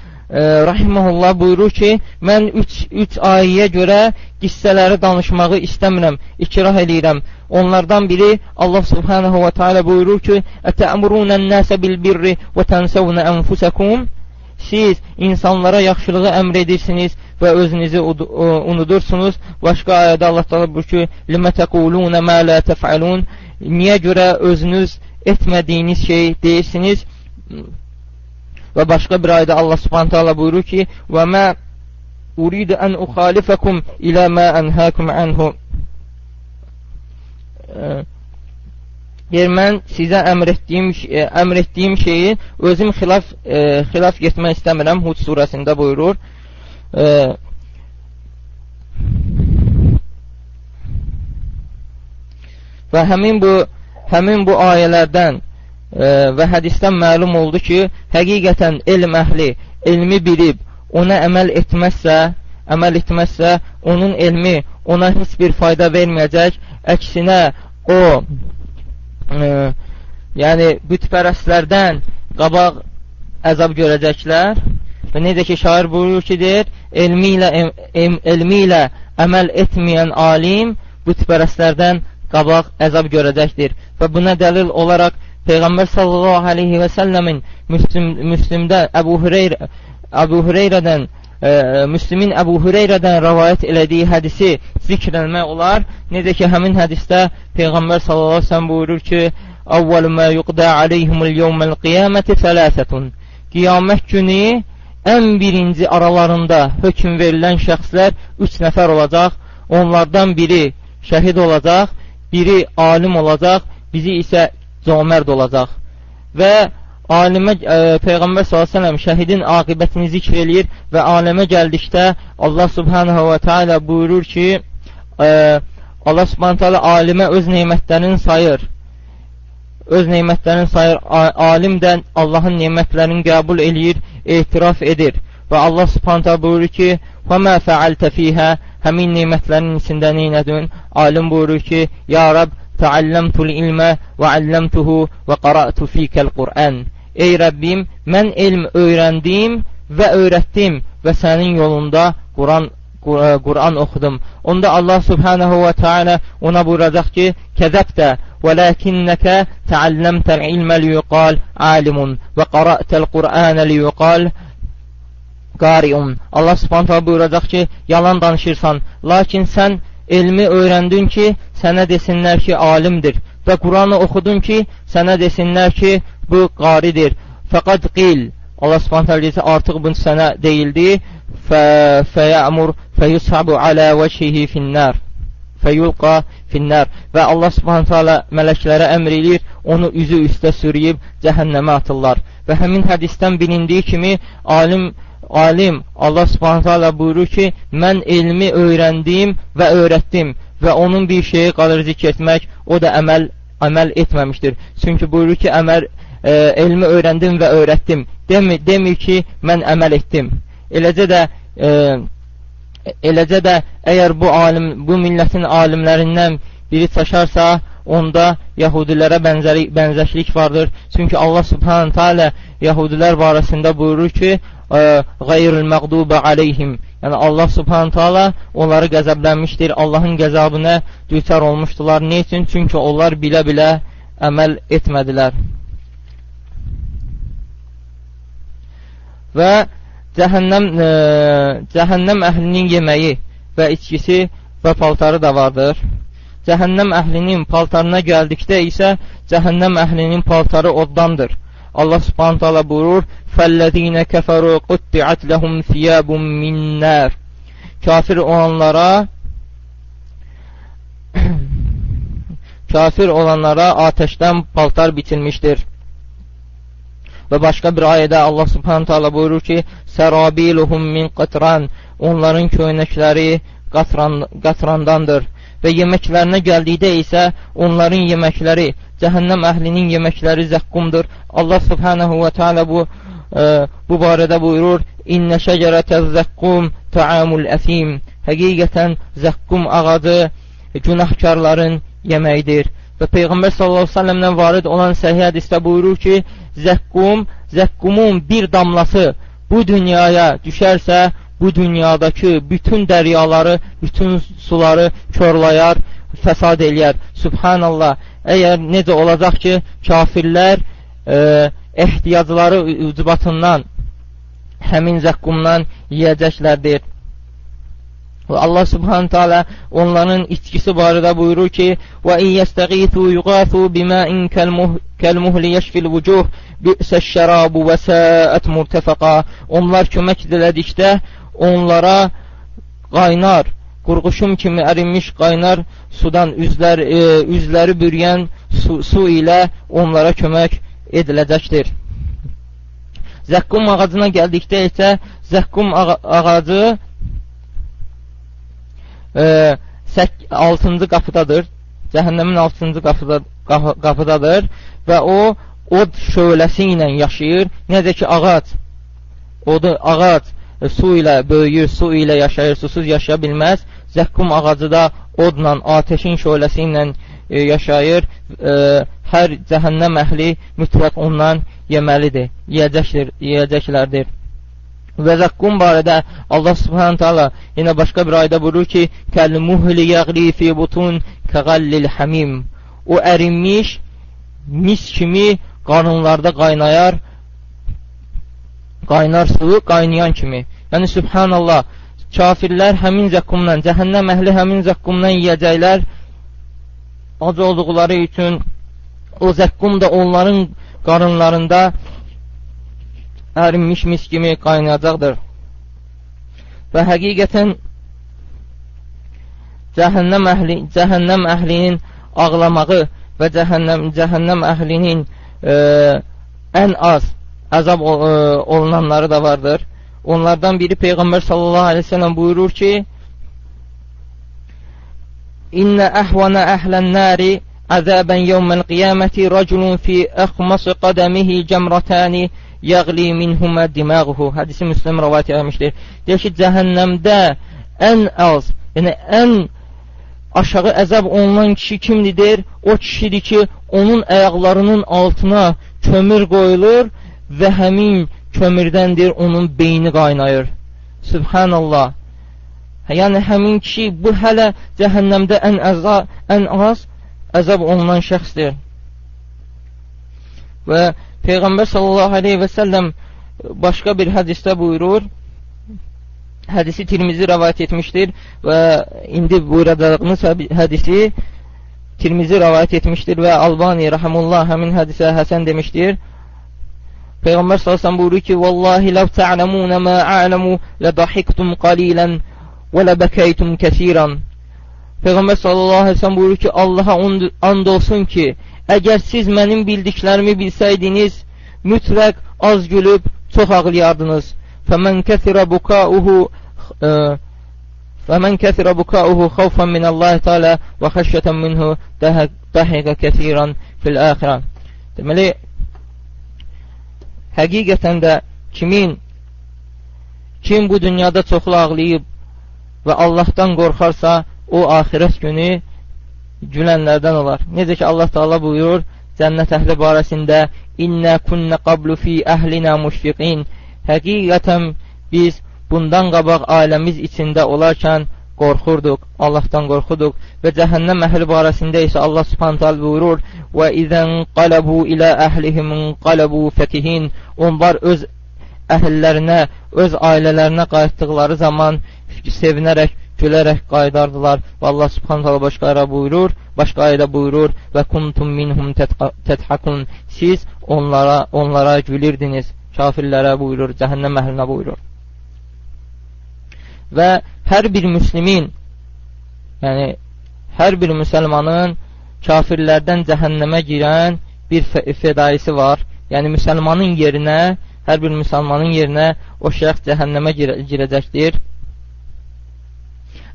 rahimehullah buyurur ki, mən üç ayəyə görə qissələri danışmağı istəmirəm, ikrah eləyirəm. Onlardan biri Allah subhanahu və teala buyurur ki, Ətəmurunən-nəsə bil-birri və tənsəvnə ənfusəkum. Siz insanlara yaxşılığı əmr edirsiniz və özünüzü unudursunuz. Başqa ayədə Allah Teala buyurur ki, Limə təqulunə mə la təfəlun. Niyə görə özünüz etmədiyiniz şey deyirsiniz? Və başqa bir ayda Allah Subhanahu taala buyurur ki, "Və mə uridu an uxalifakum ilə mə anhaakum anhu." Deyir, mən sizə əmr etdiyim şeyi özüm xilaf getmək istəmirəm. Hud surəsində buyurur. Və həmin bu ayələrdən və hədisdən məlum oldu ki, həqiqətən elm əhli elmi bilib ona əməl etməzsə, onun elmi ona heç bir fayda verməyəcək. Əksinə o, yəni bütpərəstlərdən qabaq əzab görəcəklər. Və necə ki şair buyurur ki, deyir, elmi ilə əməl etməyən alim bütpərəstlərdən qabaq əzab görəcəkdir. Və buna dəlil olaraq Peyğəmbər sallallahu aleyhi və səlləmin Müslimdə Əbu Hüreyrədən Müslimin Əbu Hüreyrədən rəvayət elədiyi hədisi zikr etmək olar. Necə ki həmin hədisdə Peyğəmbər sallallahu aleyhi və səlləm buyurur ki, Əvvəlu mə yuqda aleyhimul yevməl qiyaməti sələsətun. Qiyamət günü ən birinci aralarında hökm verilən şəxslər 3 nəfər olacaq. Onlardan biri şəhid olacaq, biri alim olacaq, bizi isə cömərd olacaq. Və alimə Peyğəmbər sallallahu əleyhi və səlləm şəhidin aqibətini zikr eləyir və alimə gəldikdə Allah subhanahu və teala buyurur ki, Allah subhanahu teala alimə öz nemətlərini sayır. Öz nemətlərini sayır. Alim də Allahın nemətlərini qəbul eləyir, etiraf edir. Və Allah subhanahu teala buyurur ki, "Və mə fəaltə fihə", həmin nemətlərin içində neynədin? Alim buyurur ki, ya Rəbb, Təalləmtul ilmə və alləmtuhu və qara'tu fikəl Qur'an. Ey Rəbbim, mən elm öyrəndim və öyrətdim və sənin yolunda Quran oxudum. Onda Allah Subhanahu və Teala ona buyuracaq ki, kəzəbtə vələkinnəkə təalləmtəl ilmə liyuqal alimun və qara'təl Qur'anə liyuqal qariun. Allah Subhanahu taala buyuracaq ki, yalan danışırsan, lakin sən elmi öyrəndin ki, sənə desinlər ki, alimdir və Quranı oxudun ki, sənə desinlər ki, bu qaridir. Fəqad qil. Allah Subhanahu taala deyir, artıq bunu sənə deyildi. Fəyəmur fəyushabu alə vəchihi finnar. Fəyulqa finnar. Və Allah Subhanahu taala mələklərə əmr eləyir, onu üzü üstə sürüyüb cəhənnəmə atırlar. Və həmin hədisdən bilindiyi kimi alim Allah Subhanahu taala buyurur ki, mən elmi öyrəndim və öyrətdim və onun bir şeyi qalır zikr etmək, o da əməl etməmişdir. Çünki buyurur ki, elmi öyrəndim və öyrətdim. Demir ki, mən əməl etdim. Eləcə də əgər bu millətin alimlərindən biri çaşarsa, onda yahudilərə bənzəklik vardır. Çünki Allah Subhanahu taala yahudilər barəsində buyurur ki, Qeyrül məğdubə aleyhim. Yəni Allah Subhanahu taala onları qəzəblənmişdir. Allahın qəzabına düçar olmuşdular. Nə üçün? Çünki onlar bilə-bilə əməl etmədilər. Və cəhənnəm əhlinin yeməyi və içkisi və paltarı da vardır. Cəhənnəm əhlinin paltarına gəldikdə isə cəhənnəm əhlinin paltarı oddandır. Allah Subhanahu taala buyurur: "Fəllezine keferu qutti'at lehum thiyabun min nar." Kafir olanlara ateşdən paltar biçilmişdir. Və başqa bir ayədə Allah Subhanahu taala buyurur ki: "Serabiluhum min qatran." Onların köynəkləri qatrandandır. Və yeməklərinə gəldikdə isə onların yeməkləri, cəhənnəm əhlinin yeməkləri zəqqumdur. Allah Subhanahu və Teala bu barədə buyurur: "İnnə şəcərətəz zəqqum ta'amul əsim." Həqiqətən zəqqum ağacı günahkarların yeməyidir. Və Peyğəmbər sallallahu əleyhi və səlləmdən varid olan səhih hədisdə buyurur ki, zəqqumun bir damlası bu dünyaya düşərsə, bu dünyadakı bütün dəryaları, bütün suları korlayar, fəsad eləyər. Subhanallah, əgər necə olacaq ki, kafirlər ehtiyacları ucbatından, həmin zəqqumdan yeyəcəklərdir. Və Allah Subhanahu taala onların içkisi barədə buyurur ki: "Və in yəstəğithu yuğathu bima'in kəlmuhli yəşfil vucuh bi'səş-şərabu və sa'at murtafaqa." Onlar kömək dilədikdə onlara qaynar, qurğuşum kimi ərinmiş qaynar sudan üzləri bürüyən su ilə onlara kömək ediləcəkdir. Zəqqum ağacına gəldikdə isə zəqqum ağacı 6-cı qapıdadır. Cəhənnəmin 6-cı qapıdadır və o od şöləsi ilə yaşayır. Necə ki ağac su ilə böyüyür, su ilə yaşayır, susuz yaşaya bilməz. Zəqqum ağacı da odla, ateşin şöləsi ilə yaşayır. Hər cəhənnəm əhli mütləq ondan yeməlidir, yeyəcəklərdir. Və zəqqum barədə Allah Subhanahu taala yenə başqa bir ayədə buyurur ki: "Kəl-muhli yəğli fi butun kəğallil hamim." O ərinmiş mis kimi qarınlarda qaynayar, qaynar suyu qaynayan kimi. Yəni Subhanallah, kafirlər həmin zəqqumdan, cəhənnəm əhli həmin zəqqumdan yeyəcəklər. Ac olduqları üçün o zəqqum da onların qarınlarında ərinmiş mis kimi qaynayacaqdır. Və həqiqətən cəhənnəm əhlinin ağlamağı və cəhənnəm əhlinin ən az əzab olunanları da vardır. Onlardan biri Peyğəmbər sallallahu əleyhi və səlləm buyurur ki: "İnnə əhvənə əhlən nari əzəbən yevməl qiyaməti rəculun fi əxmas qədəmihi cəmrətəni yəğli minhumə dimağuhu." Hədisi Müslim rəvayət etmişdir. Deyir ki, cəhənnəmdə ən az, yəni ən aşağı əzab olunan kişi kimdir deyir? O kişidir ki, onun ayaqlarının altına kömür qoyulur və həmin kömürdəndir onun beyni qaynayır. Sübhanallah. Yəni, həmin kişi bu hələ cəhənnəmdə ən az əzab olunan şəxsdir. Və Peyğəmbər sallallahu aleyhi və səlləm başqa bir hədisdə buyurur, hədisi Tirmizi rəvayət etmişdir və indi buyuracağımız hədisi Tirmizi rəvayət etmişdir və Albani rəhəmullah həmin hədisə həsən demişdir. Peyğəmbər sallallahu aleyhi və səlləm buyurur ki, Vallahi ləv tə'ləmunə mə a'ləmu lədahiqtum qalilən və ləbəkəytum kəsiran. Peyğəmbər sallallahu aleyhi və səlləm buyurur ki, Allaha and olsun ki, əgər siz mənim bildiklərimi bilsəydiniz, mütləq az gülüb çox ağlayardınız. Fəmən kəthirə bukauhu xawfan minəllahi teala və xəşyətən minhu dəhiqə kəsiran fil əxirə. Deməli, həqiqətən də kim bu dünyada çoxlu ağlayıb və Allahdan qorxarsa, o axirət günü gülənlərdən olar. Necə ki, Allah Teala buyurur cənnət əhli barəsində: İnnə kunnə qablu fi əhlinə müşfiqin. Həqiqətən biz bundan qabaq ailəmiz içində olarkən qorxurduq, Allahdan qorxurduq. Və cəhənnəm əhli barəsində isə Allah Subhanahu taala buyurur: Və izən qalabu ilə əhlihim qalabu fəkihin. Onlar öz əhillərinə, öz ailələrinə qayıtdıqları zaman sevinərək, gülərək qayıdardılar. Və Allah Subhanahu taala başqa ayədə buyurur: Və kuntum minhum tədhakun. Siz onlara gülürdiniz. Kafirlərə buyurur, cəhənnəm əhlinə buyurur. Və hər bir müslimin, yəni hər bir müsəlmanın kafirlərdən cəhənnəmə girən bir fedaisi var. Yəni müsəlmanın yerinə, hər bir müsəlmanın yerinə o şəxs cəhənnəmə girəcəkdir.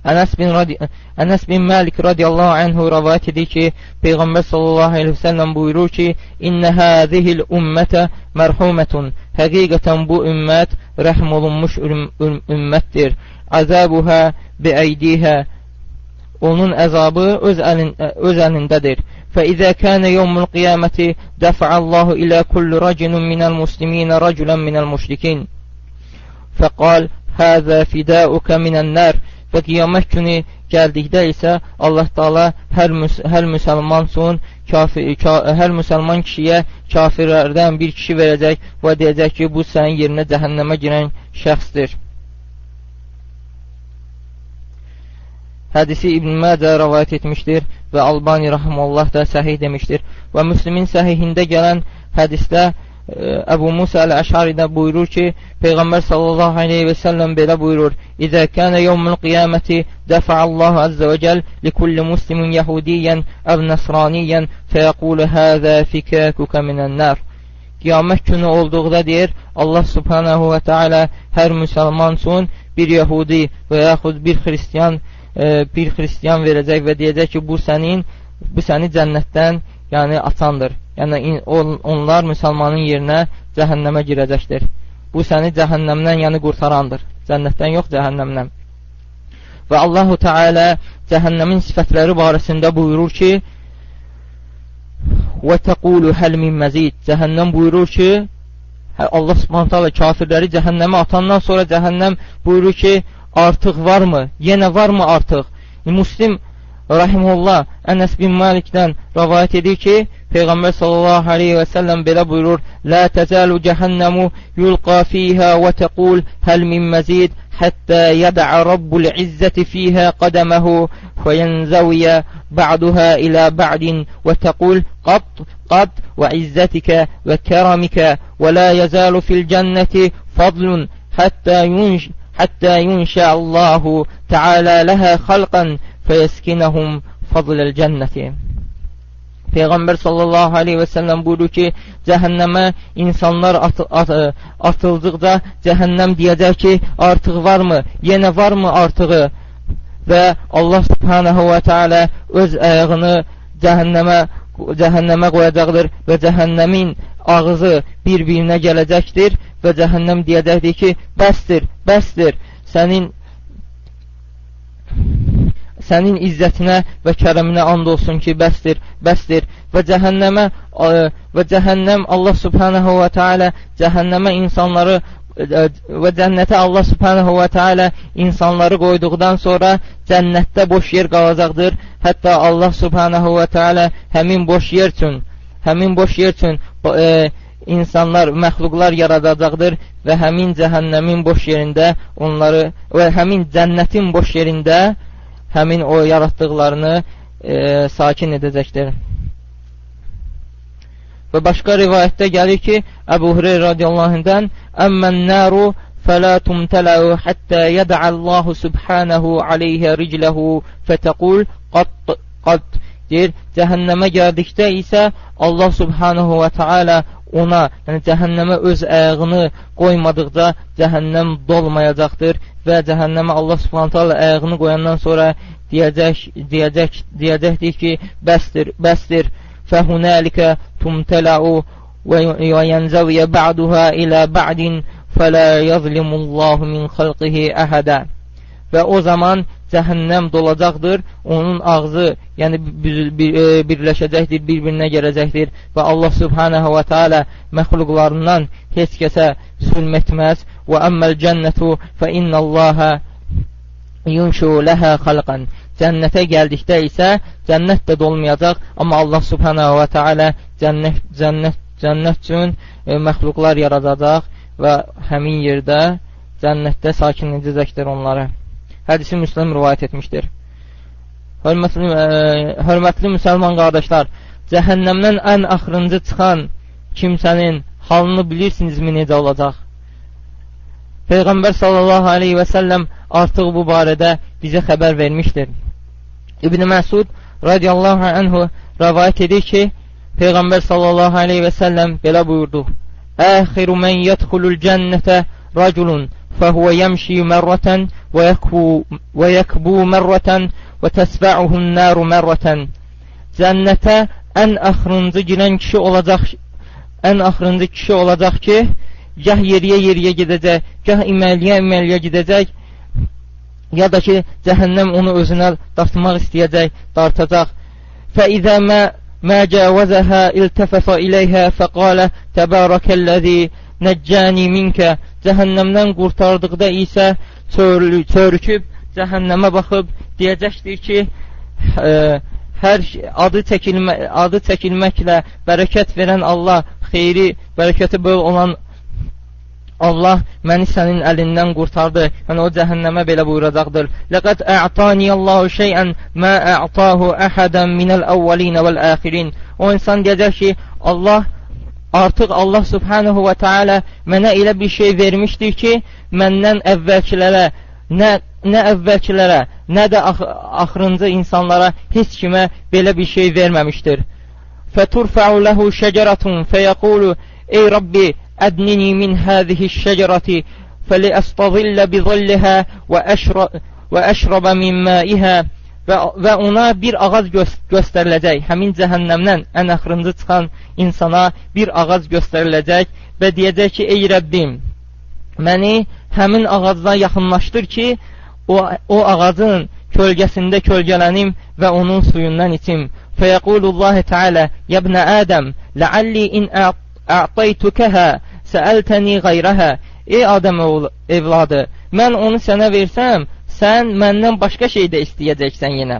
Ənəs bin Məlik radiyallahu anhu rəvayət edir ki, Peyğəmbər sallallahu aleyhi və səlləm buyurur ki, İnnə hâzihil ümmətə mərhumətun. Həqiqətən bu ümmət rəhm olunmuş ümmətdir. Əzəbuhə biəydihə. Onun əzabı öz əlindədir. Fəizə kənə yevmul qiyaməti dəfəallahu ilə kullu racilun minəl musliminə raculan minəl müşrikin. Fəqal, həzə fidəukə minən nər. Və qiyamət günü gəldikdə isə Allah Teala hər müsəlman hər müsəlman kişiyə kafirlərdən bir kişi verəcək və deyəcək ki, bu sənin yerinə cəhənnəmə girən şəxsdir. Hədisi İbn Məcə rəvayət etmişdir və Albani rahimullah da səhih demişdir. Və Müslimin səhihində gələn hədisdə Əbu Musa əl-Əşaridə buyurur ki, Peyğəmbər sallallahu aleyhi və səlləm belə buyurur: İzə kənə yevmul qiyaməti dəfəallahu əzzə və cəl likulli muslimin yəhudiyyən əv nəsraniyyən fəyəqulu həzə fikəkukə minən-nər. Qiyamət günü olduqda deyir, Allah subhanahu və teala hər müsəlman üçün bir yəhudi və yaxud bir xristiyan verəcək və deyəcək ki, bu səni cənnətdən, yəni açandır. Yəni, onlar müsəlmanın yerinə cəhənnəmə girəcəkdir. Bu səni cəhənnəmdən, yəni qurtarandır. Cənnətdən yox, cəhənnəmdən. Və Allahu Teala cəhənnəmin sifətləri barəsində buyurur ki, Və təqulu həl min məzid. Cəhənnəm buyurur ki, Allah Subhanahu taala kafirləri cəhənnəmə atandan sonra cəhənnəm buyurur ki, artıq varmı? Yenə varmı artıq? Müslim rahimullah Ənəs bin Malikdən rəvayət edir ki, Peyğəmbər sallallahu aleyhi və səlləm belə buyurur: Lə təzəlu cəhənnəmu yulqa fiyhə və təqul həl min məzid həttə yəd'a Rabbul izzəti fiyhə qədəməhu fəyənzəviyə ba'duhə ilə ba'din və təqul qat, qat və izzətikə və kəramikə və la yəzəlu fil cənnəti fadlun həttə yunşəallahu təalə ləhə xalqan fəyəskinəhum fadləl cənnəti. Peyğəmbər sallallahu aleyhi və səlləm buyurur ki, cəhənnəmə insanlar atıldıqda cəhənnəm deyəcək ki, artıq varmı? Yenə varmı artığı? Və Allah subhanahu və teala öz ayağını cəhənnəmə qoyacaqdır və cəhənnəmin ağzı bir-birinə gələcəkdir və cəhənnəm deyəcəkdir ki, bəsdir, bəsdir, Sənin izzətinə və kərəminə and olsun ki, bəsdir, bəsdir. Və cəhənnəmə və cəhənnəm Allah Subhanahu və Teala cəhənnəmə insanları və cənnətə Allah Subhanahu və Teala insanları qoyduqdan sonra cənnətdə boş yer qalacaqdır. Hətta Allah Subhanahu və Teala həmin boş yer üçün insanlar, məxluqlar yaradacaqdır və həmin cəhənnəmin boş yerində onları və həmin cənnətin boş yerində həmin o yaratdıqlarını sakin edəcəkdir. Və başqa rivayətdə gəlir ki, Əbu Hüreyrə radiyallahu anhdən: "Əmmən naru fəla tumtələu həttə yəd'allahu subhanahu aleyhə ricləhu fətəqul qat qat." Deyir, cəhənnəmə gəldikdə isə Allah subhanahu və teala ona, yəni cəhənnəmə öz ayağını qoymadıqca cəhənnəm dolmayacaqdır və cəhənnəmə Allah subhanahu teala ayağını qoyandan sonra deyəcəkdir ki, bəsdir, bəsdir. Fəhunəlikə tumtələu və yənzəviyə ba'duha ilə ba'din fələ yazlimullahu min xalqihi əhədə. Və o zaman cəhənnəm dolacaqdır, onun ağzı, yəni birləşəcəkdir, bir-birinə gələcəkdir və Allah Subhanahu və Teala məxluqlarından heç kəsə zülm etməz. Və əmməl cənnətu fə innallaha yunşu ləhə xalqan. Cənnətə gəldikdə isə cənnət də dolmayacaq, amma Allah Subhanahu və Teala cənnət üçün məxluqlar yaradacaq və həmin yerdə cənnətdə sakin edəcəkdir onları. Hədisi Müslim rivayət etmişdir. Hörmətli müsəlman qardaşlar, cəhənnəmdən ən axırıncı çıxan kimsənin halını bilirsinizmi necə olacaq? Peyğəmbər sallallahu aleyhi və səlləm artıq bu barədə bizə xəbər vermişdir. İbn Məsud radiyallahu anhu rəvayət edir ki, Peyğəmbər sallallahu aleyhi və səlləm belə buyurdu: "Əxiru mən yədxulul cənnətə raculun فهو يمشي مرة ويكبو مرة وتسبعه النار مرة." Cənnətə ən axırıncı girən kişi olacaq, ən axırıncı kişi olacaq ki, gah yeriyə-yeriyə gedəcək, gah iməliyə-iməliyə gedəcək, ya da ki, cəhənnəm onu özünə dartmaq istəyəcək, dartacaq. فَإِذَا مَا جَاوَزَهَا الْتَفَتَ إِلَيْهَا فَقَالَ تَبَارَكَ الَّذِي نَجَّانِي مِنْكَ. Cəhənnəmdən qurtardıqda isə çörüküb cəhənnəmə baxıb deyəcəkdir ki, hər adı çəkilməklə bərəkət verən Allah, xeyri, bərəkəti bol olan Allah məni sənin əlindən qurtardı. Yəni o cəhənnəmə belə buyuracaqdır: "Ləqəd ə'taniyallahu şey'ən mə ə'tahu əhadən minəl əvvəlinə vəl-əxirin." O insan deyəcək ki, Allah artıq Allah Subhanahu və Teala mənə elə bir şey vermişdir ki, məndən əvvəlkilərə, nə əvvəlkilərə, nə də axırıncı insanlara heç kimə belə bir şey verməmişdir. Fəturfa'u lehu şəcaratun fəyəqulu: "Ey Rabbi, ədnini min hâzihi şəcarati fəliəstazillə bizillihə və əşrəbə min maiha." Və ona bir ağac göstəriləcək. Həmin cəhənnəmdən ən axırıncı çıxan insana bir ağac göstəriləcək və deyəcək ki, ey Rəbbim, məni həmin ağacdan yaxınlaşdır ki, o ağacın kölgəsində kölgələnim və onun suyundan içim. Fəyəqulullahu Teala: "Yəbnə Ədəm, ləalli in ə'taytukəhə səəltəni qayrəhə." Ey Adəm evladı, mən onu sənə versəm, sən məndən başqa şey də istəyəcəksən yenə.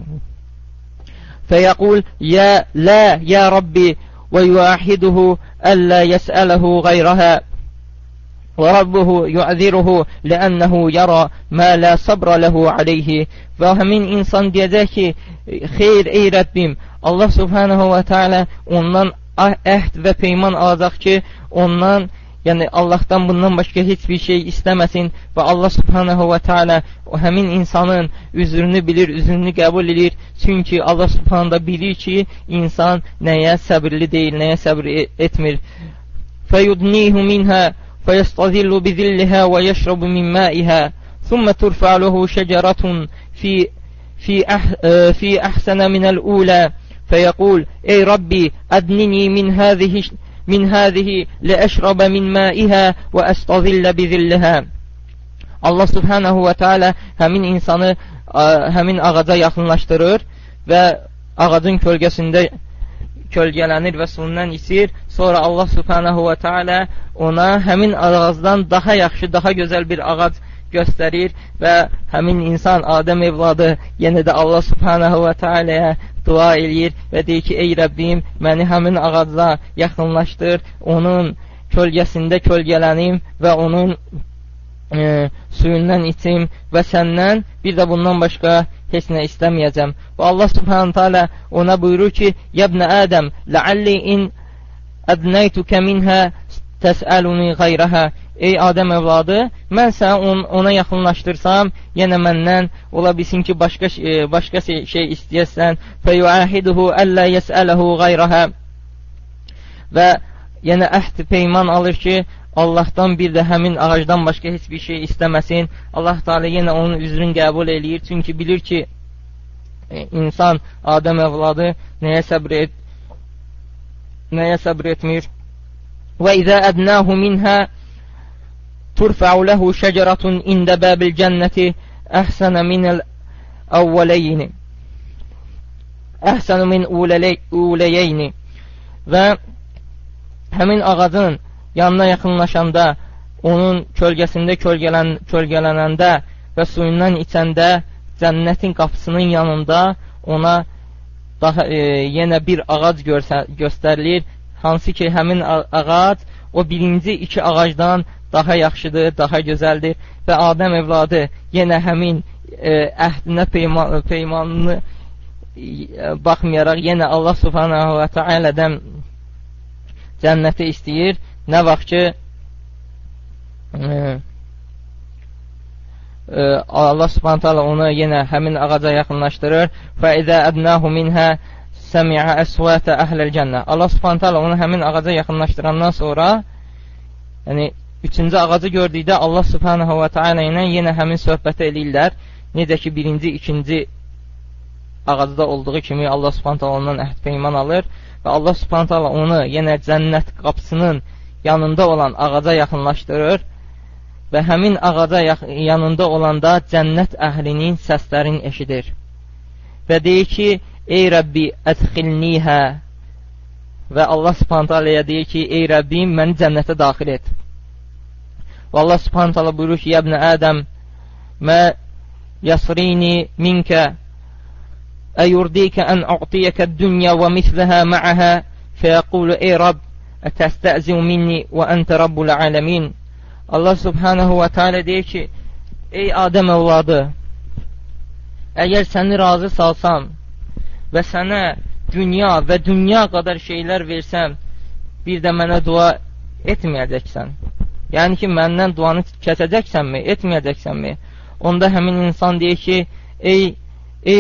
Fəyəqul: "Ya la ya Rabbi" və yuahiduhu əllə yəsələhu qayrəhə və Rabbuhu yu'ziruhu li'ənəhu yara mə la sabra lehu aleyhi. Və həmin insan deyəcək ki, xeyr ey Rəbbim, Allah Subhanahu və Teala ondan əhd və peyman alacaq ki, ondan, yəni Allahdan bundan başqa heç bir şey istəməsin və Allah Subhanahu və Teala həmin insanın üzrünü bilir, üzrünü qəbul edir. Çünki Allah Subhanahu da bilir ki, insan nəyə səbirli deyil, nəyə səbir etmir. Fəyudnihu minhə fəyəstazillu bizillihə və yəşrabu min maihə thumma turfa'u lehu şəcaratun fi əhsənə minəl-ulə fəyəqul: "Ey Rabbi, ədnini min hâzihi liəşrəbə min maihə və əstazillə bizillihə." Allah Subhanahu və Teala həmin insanı həmin ağaca yaxınlaşdırır və ağacın kölgəsində kölgələnir və suyundan içir. Sonra Allah Subhanahu və Teala ona həmin ağacdan daha yaxşı, daha gözəl bir ağac göstərir və həmin insan, Adəm evladı, yenə də Allah Subhanahu və Teala'ya dua eləyir və deyir ki, ey Rəbbim, məni həmin ağaca yaxınlaşdır, onun kölgəsində kölgələnim və onun suyundan içim və səndən bir də bundan başqa heç nə istəməyəcəm. Və Allah Subhanahu Teala ona buyurur ki, Yəbnə Ədəm, ləalli in ədnəytükə minhə təsəluni qayrəhə. Ey Adəm evladı, mən səni ona yaxınlaşdırsam, yenə məndən ola bilsin ki, başqa şey istəyəsən. Fəyuahiduhu əllə yəsələhu qayrəhə. Və yenə əhd peyman alır ki, Allahdan bir də həmin ağacdan başqa heç bir şey istəməsin. Allah Teala yenə onun üzrünü qəbul eləyir. Çünki bilir ki, insan, Adəm evladı nəyə səbr etmir. Və izə ədnəhu minhə turfa'u lehu şəcəratun ində bəbil cənnəti əhsənə minəl əvvəleyni. Əhsənə min uləyeyni. Və həmin ağacın yanına yaxınlaşanda, onun kölgəsində kölgələnəndə və suyundan içəndə cənnətin qapısının yanında ona daha yenə bir ağac göstərilir. Hansı ki, həmin ağac o birinci iki ağacdan daha yaxşıdır, daha gözəldir və Adəm evladı yenə həmin əhdinə, peymanını baxmayaraq yenə Allah Subhanahu və Teala'dan cənnəti istəyir. Nə vaxt ki, Allah Subhanahu taala onu yenə həmin ağaca yaxınlaşdırır. Fəizə ədnəhu minhə səmi'ə əsvətə əhləl cənnə. Allah Subhanahu taala onu həmin ağaca yaxınlaşdırandan sonra, yəni üçüncü ağacı gördükdə Allah Subhanahu və Teala ilə yenə həmin söhbəti eləyirlər. Necə ki, birinci, ikinci ağacda olduğu kimi Allah Subhanahu taala ondan əhd peyman alır və Allah Subhanahu taala onu yenə cənnət qapısının yanında olan ağaca yaxınlaşdırır və həmin ağaca yanında olanda cənnət əhlinin səslərini eşidir və deyir ki, ey Rəbbi, ədxilnihə. Və Allah Subhanahu taalaya deyir ki, ey Rəbbim, məni cənnətə daxil et. Və Allah Subhanahu taala buyurur ki, yəbnə Ədəm, mə yasrini minkə əyurdikə ən a'tiyəkə dünya və misləhə ma'əhə fəyəqulu ey Rəbb, ətəstəziu minni və əntə Rabbul aləmin. Allah Subhanahu və Teala deyir ki, ey Adəm evladı, əgər səni razı salsam və sənə dünya və dünya qədər şeylər versəm, bir də mənə dua etməyəcəksən. Yəni ki, məndən duanı kəsəcəksənmi, etməyəcəksənmi? Onda həmin insan deyir ki, ey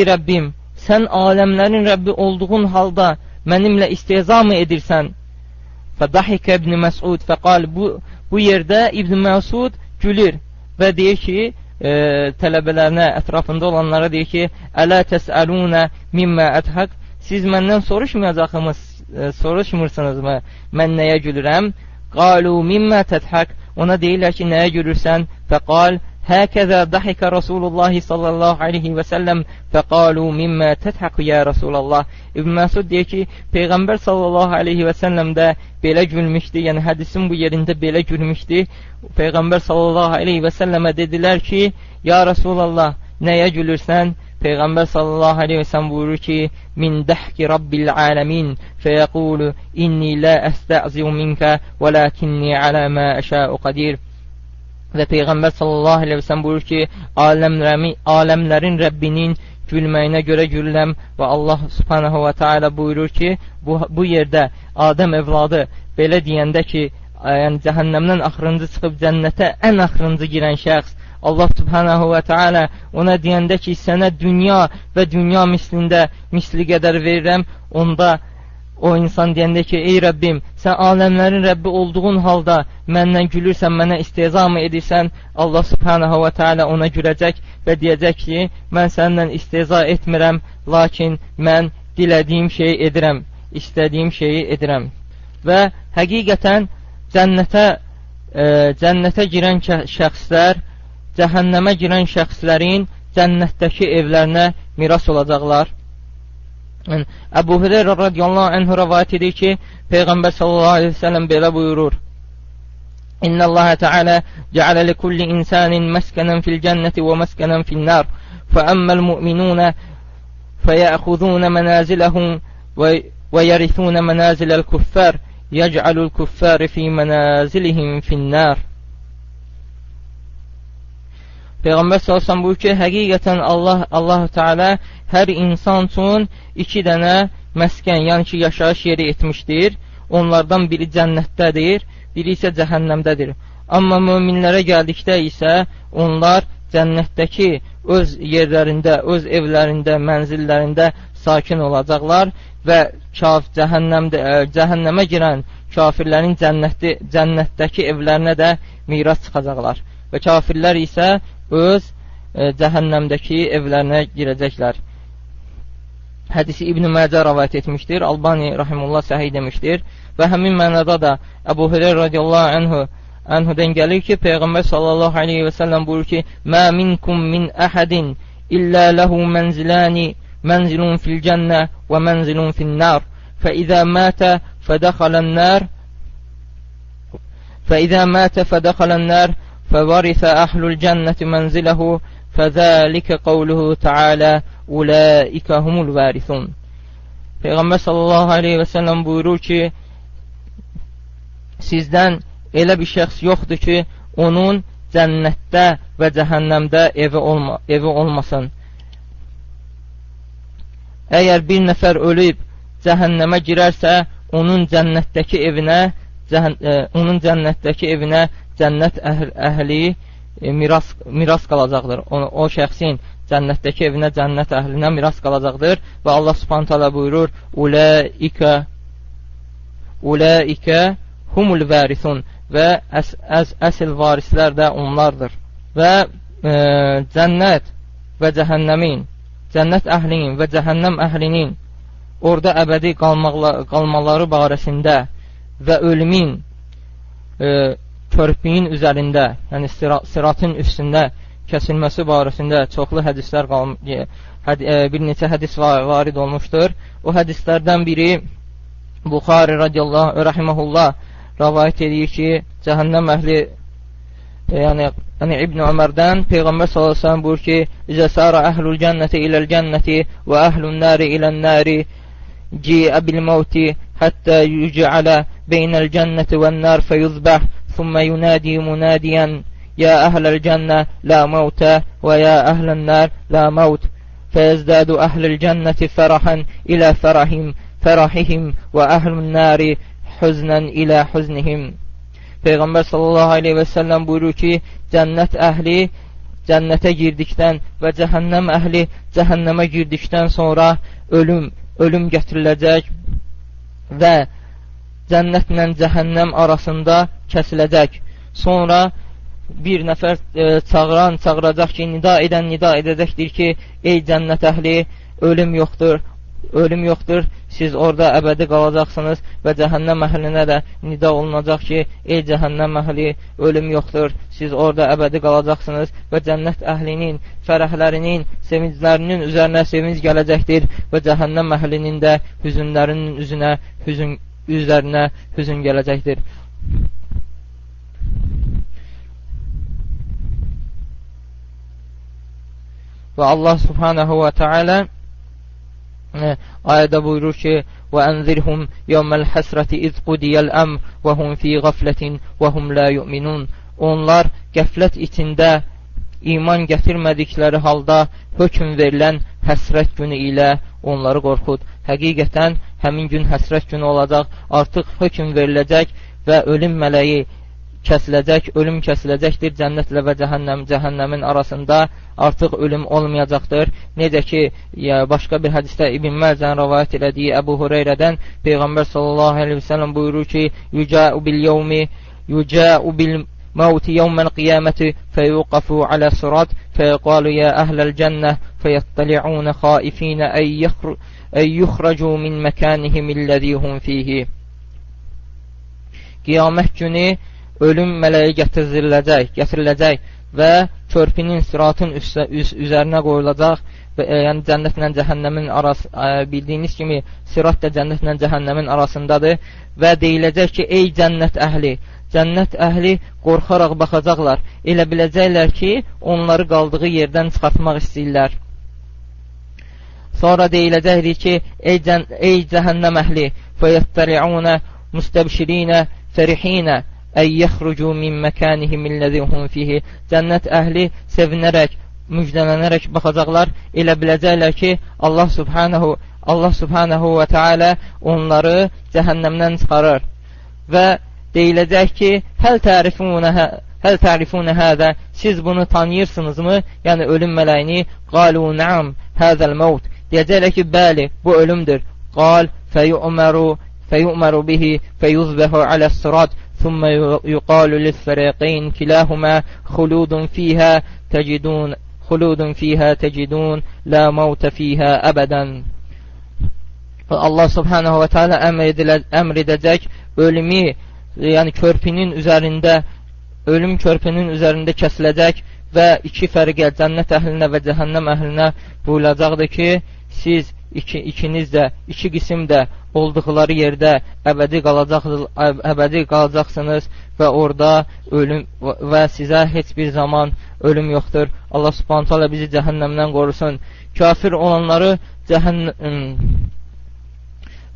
Rəbbim, sən aləmlərin Rəbbi olduğun halda mənimlə istehza mı edirsən? Fədahikə İbn Məsud fəqal. Bu yerdə İbn Məsud gülür və deyir ki, tələbələrinə, ətrafında olanlara deyir ki, Ələ təsəlunə mimmə ədhaq. Siz məndən soruşmursunuzmu? Mən nəyə gülürəm? Qalu mimmə tədhaq. Ona deyirlər ki, nəyə gülürsən? Fəqal, həkəzə dahikə Rasulullah sallallahu aleyhi və səlləm fəqalu mimmə tədhaq ya Rasulallah. İbn Məsud deyir ki, Peyğəmbər sallallahu aleyhi və səlləm də belə gülmüşdü, yəni hədisin bu yerində belə gülmüşdü. Peyğəmbər sallallahu aleyhi və səlləmə dedilər ki, ya Rasulallah, nəyə gülürsən? Peyğəmbər sallallahu aleyhi və səlləm buyurur ki, min dəhki Rabbil aləmin fəyəqulu inni la əstəziu minkə və lakinni alə mə əşəu qadir. Və Peyğəmbər sallallahu aleyhi və səlləm buyurur ki, aləmlərin Rəbbinin gülməyinə görə gülürəm. Və Allah subhanahu və teala buyurur ki, bu yerdə Adəm evladı belə deyəndə ki, yəni cəhənnəmdən axırıncı çıxıb cənnətə ən axırıncı girən şəxs, Allah subhanahu və teala ona deyəndə ki, sənə dünya və dünya mislində misli qədər verirəm, onda o insan deyəndə ki, ey Rəbbim, sən aləmlərin Rəbbi olduğun halda məndən gülürsən, mənə istehza mı edirsən? Allah subhanahu və teala ona güləcək və deyəcək ki, mən səninlə istehza etmirəm, lakin mən dilədiyim şeyi edirəm, istədiyim şeyi edirəm. Və həqiqətən cənnətə girən şəxslər cəhənnəmə girən şəxslərin cənnətdəki evlərinə miras olacaqlar. Yəni, Əbu Hüreyrə radiyallahu anhu rəvayət edir ki, Peyğəmbər sallallahu aleyhi ve sellem belə buyurur: İnnəllaha teala cəalə li kulli insanin məskənən fil cənnəti və məskənən fil nar. Fəəmməl mu'minunə fəyəxuzunə mənaziləhum və yərithunə mənaziləl küffər yəc'alul küffəri fi mənazilihim fin-nar. Peyğəmbər sallallahu əleyhi və səlləm buyurur ki, həqiqətən Allah Teala hər insan üçün iki dənə məskən, yəni ki, yaşayış yeri etmişdir. Onlardan biri cənnətdədir, biri isə cəhənnəmdədir. Amma möminlərə gəldikdə isə onlar cənnətdəki öz yerlərində, öz evlərində, mənzillərində sakin olacaqlar və cəhənnəmə girən kafirlərin cənnətdəki evlərinə də miras çıxacaqlar. Və kafirlər isə öz cəhənnəmdəki evlərinə girəcəklər. Hədisi İbn-i Məcə rəvayət etmişdir. Albani rahimullah səhih demişdir. Və həmin mənada da Əbu Hüreyrə radiyallahu anhudan gəlir ki, Peyğəmbər sallallahu aleyhi və səlləm buyurur ki, Mə minkum min əhədin illə ləhu mənziləni mənzilun fil cənnə və mənzilun fin nar. Fəizə mətə fədəxələn nar fəvarisə əhlul cənnəti mənziləhu fəzəlikə qavluhu tealə ulaikə humul varisun. Peyğəmbər sallallahu aleyhi və səlləm buyurur ki, sizdən elə bir şəxs yoxdur ki, onun cənnətdə və cəhənnəmdə evi olmasın. Əgər bir nəfər ölüb cəhənnəmə girərsə, onun cənnətdəki evinə cənnət əhli miras qalacaqdır. O şəxsin cənnətdəki evinə cənnət əhlinə miras qalacaqdır və Allah Subhanahu taala buyurur: Ulaikə humul varisun və əsl varislər də onlardır. Və cənnət və cəhənnəmin, cənnət əhlinin və cəhənnəm əhlinin orada əbədi qalmaları barəsində və ölümün körpüyün üzərində, yəni sıratın üstündə kəsilməsi barəsində çoxlu hədislər, bir neçə hədis varid olmuşdur. O hədislərdən biri Buxari radiyallahu rahimehullah rəvayət edir ki, cəhənnəm əhli, yəni İbn Ömərdən Peyğəmbər sallallahu əleyhi və səlləm buyurur ki, İzə sara əhlul cənnəti iləl cənnəti və əhlun nari ilən nari ci'ə bil mevti həttə yücələ beynəl cənnəti vən nar fəyuzbəh ثم ينادي مناديا يا أهل الجنة لا موت ويا أهل النار لا موت فيزداد أهل الجنة فرحا إلى فرحهم وأهل النار حزنا إلى حزنهم. Peyğəmbər sallallahu aleyhi və səlləm buyurur ki, cənnət əhli cənnətə girdikdən və cəhənnəm əhli cəhənnəmə girdikdən sonra ölüm gətiriləcək və cənnətlə cəhənnəm arasında kəsiləcək. Sonra bir nəfər çağıran çağıracaq ki, nida edən nida edəcəkdir ki, ey cənnət əhli, ölüm yoxdur, ölüm yoxdur, siz orada əbədi qalacaqsınız və cəhənnəm əhlinə də nida olunacaq ki, ey cəhənnəm əhli, ölüm yoxdur, siz orada əbədi qalacaqsınız və cənnət əhlinin fərəhlərinin, sevinclərinin üzərinə sevinc gələcəkdir və cəhənnəm əhlinin də hüzünlərinin üzərinə hüzün gələcəkdir. Və Allah subhanahu və teala ayədə buyurur ki, وَأَنْذِرْهُمْ يَوْمَ الْحَسْرَةِ إِذْ قُدِيَ الْأَمْرُ وَهُمْ فِي غَفْلَةٍ وَهُمْ لَا يُؤْمِنُونَ. Onlar qəflət içində iman gətirmədikləri halda hökm verilən həsrət günü ilə onları qorxud. Həqiqətən həmin gün həsrət günü olacaq, artıq hökm veriləcək və ölüm mələyi kəsiləcək, ölüm kəsiləcəkdir cənnətlə və cəhənnəmin arasında artıq ölüm olmayacaqdır. Necə ki, başqa bir hədisdə İbn Məcənin rəvayət elədiyi Əbu Hüreyrədən Peyğəmbər sallallahu əleyhi və səlləm buyurur ki, Yücəu bil yevmi, yücəu bil mevti yevməl qiyaməti feyuqafu alə sırat feyqalu ya əhləl cənnə feyattali'unə xaifinə ey yuxracu min məkanihim illəzi hum fihi. Qiyamət günü ölüm mələyi gətiriləcək və körpünün, sıratın üzərinə qoyulacaq və yəni cənnətlə cəhənnəmin arası, bildiyiniz kimi sırat da cənnətlə cəhənnəmin arasındadır və deyiləcək ki, ey cənnət əhli, cənnət əhli qorxaraq baxacaqlar, elə biləcəklər ki, onları qaldığı yerdən çıxartmaq istəyirlər. Sonra deyiləcəkdir ki, ey cəhənnəm əhli, fəyəttəri'unə müstəbşirinə fərihinə əy yəxrucu min məkanihim illəzi hum fihi. Cənnət əhli sevinərək, müjdələnərək baxacaqlar, elə biləcəklər ki, Allah subhanahu və teala onları cəhənnəmdən çıxarır. Və deyiləcək ki, həl tərifunə həzə, siz bunu tanıyırsınızmı? Yəni ölüm mələyini, qalu na'am, həzəl məvd. Deyəcəklər ki, bəli, bu ölümdür. Qal, fəyu'məru bihi, fəyuzbəhu aləs-sırat, ثم يقال للفريقين كلاهما خلود فيها تجدون خلود فيها تجدون لا موت فيها أبدا. Allah subhanahu və teala əmr edəcək ölümü, yəni körpünün üzərində, ölüm körpünün üzərində kəsiləcək və iki fərqə, cənnət əhlinə və cəhənnəm əhlinə buyurulacaqdır ki, siz ikiniz də, iki qisim də olduqları yerdə əbədi qalacaqsınız və orada ölüm və sizə heç bir zaman ölüm yoxdur. Allah subhanahu teala bizi cəhənnəmdən qorusun. Kafir olanları cəhənnəm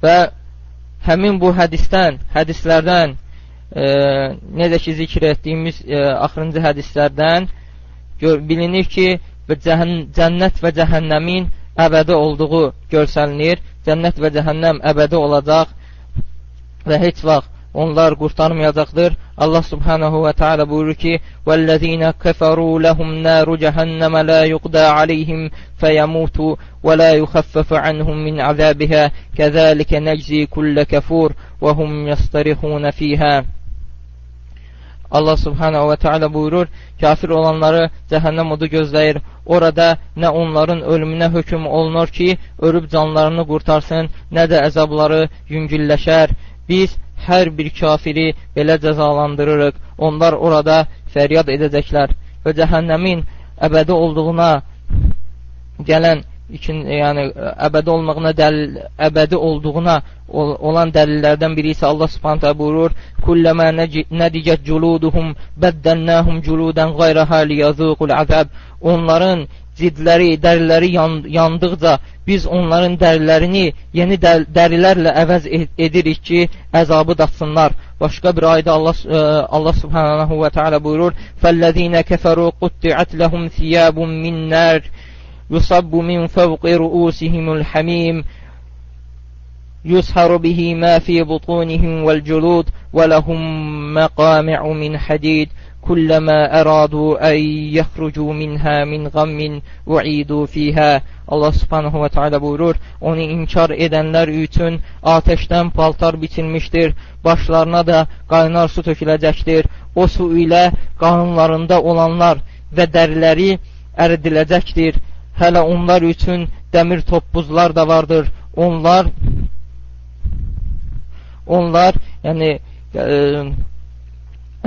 və həmin bu hədislərdən necə ki zikr etdiyimiz axırıncı hədislərdən bilinir ki, cənnət və cəhənnəmin əbədi olduğu görsəlinir. Cənnət və cəhənnəm əbədi olacaq və heç vaxt onlar qurtarmayacaqdır. Allah subhanahu və teala buyurur ki: "Vəllezina kəfəru lehum naru cəhənnəm la yuqda aleyhim feyemutu və la yuxaffafu anhum min azabiha kəzəlikə neczi kullə kəfur və hum yastarihun fiha." Allah subhanahu və teala buyurur, kafir olanları cəhənnəm odu gözləyir. Orada nə onların ölümünə hökm olunur ki, ölüb canlarını qurtarsın, nə də əzabları yüngülləşər. Biz hər bir kafiri belə cəzalandırırıq. Onlar orada fəryad edəcəklər və cəhənnəmin əbədi olduğuna gələn, yəni əbədi olmağına dəlil, əbədi olduğuna olan dəlillərdən biri isə Allah subhanahu taala buyurur: "Kulləmə nədicət culuduhum bəddəlnəhum culudan qayraha liyazuqul azab." Onların cildləri, dəriləri yandıqca biz onların dərilərini yeni dərilərlə əvəz edirik ki, əzabı datsınlar. Başqa bir ayda Allah subhanahu və teala buyurur: "Fəllezina kəfəru qutti'at lehum thiyabun min nar yusabbu min fevqi ru'usihimul hamim yusharu bihi ma fi butunihim vel julud ve lehum maqami'u min hadid kullama aradu en yahrucu minha min gammin u'idu fiha." Allah subhanahu və teala buyurur, onu inkar edənlər üçün ateşdən paltar biçilmişdir, başlarına da qaynar su töküləcəkdir. O su ilə qanunlarında olanlar və dəriləri əridiləcəkdir. Hələ onlar üçün dəmir toppuzlar da vardır. Onlar yəni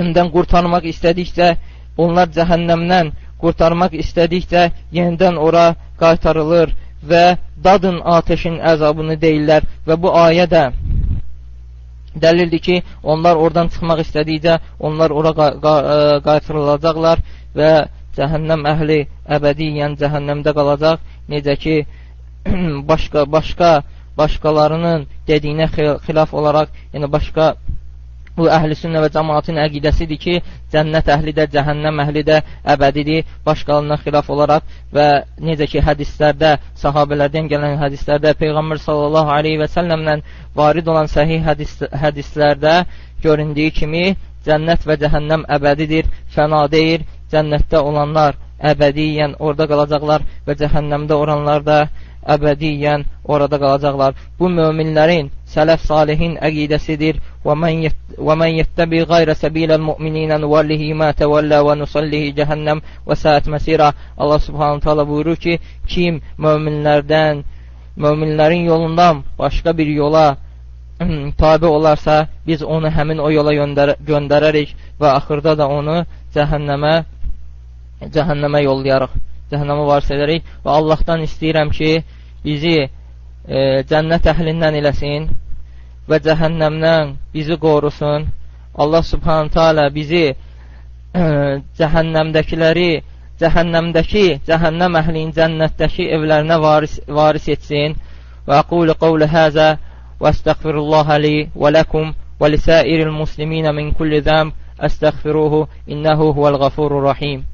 öndən qurtarmaq istədikcə, onlar cəhənnəmdən qurtarmaq istədikcə yenidən ora qaytarılır və dadın ateşin əzabını deyirlər. Və bu ayə də dəlildir ki, onlar oradan çıxmaq istədikcə onlar ora qaytarılacaqlar və cəhənnəm əhli əbədiyyən cəhənnəmdə qalacaq. Necə ki, başqalarının dediyinə xilaf olaraq, yəni başqa bu əhl-i sünnə və cəmaatın əqidəsidir ki, cənnət əhli də, cəhənnəm əhli də əbədidir, başqalarına xilaf olaraq və necə ki, hədislərdə, sahabələrdən gələn hədislərdə, Peyğəmbər sallallahu aleyhi və səlləmlə varid olan səhih hədislərdə göründüyü kimi, cənnət və cəhənnəm əbədidir, fəna deyil. Cənnətdə olanlar əbədiyyən orada qalacaqlar və cəhənnəmdə olanlar da əbədiyyən orada qalacaqlar. Bu möminlərin, sələf salihin əqidəsidir. Və mən yəttəbi qayrə səbiləl müminинə nuvallihi mə təvəllə və nusallihi cəhənnəm və saət məsirə. Allah subhanahu taala buyurur ki, kim möminlərin yolundan başqa bir yola tabi olarsa, biz onu həmin o yola göndərərik və axırda da onu cəhənnəmə yollayarıq, cəhənnəmə varis edərik və Allahdan istəyirəm ki, bizi cənnət əhlindən eləsin və cəhənnəmdən bizi qorusun. Allah Subhanahu taala bizi cəhənnəmdəkiləri, cəhənnəmdəki, cəhənnəm əhlinin cənnətdəki evlərinə varis etsin. Və aqulu qawli həzə və əstəğfirullaha li və ləkum və lisairil musliminə min kulli zəmb əstəğfiruhu innehu huvel-ğafurur rahim.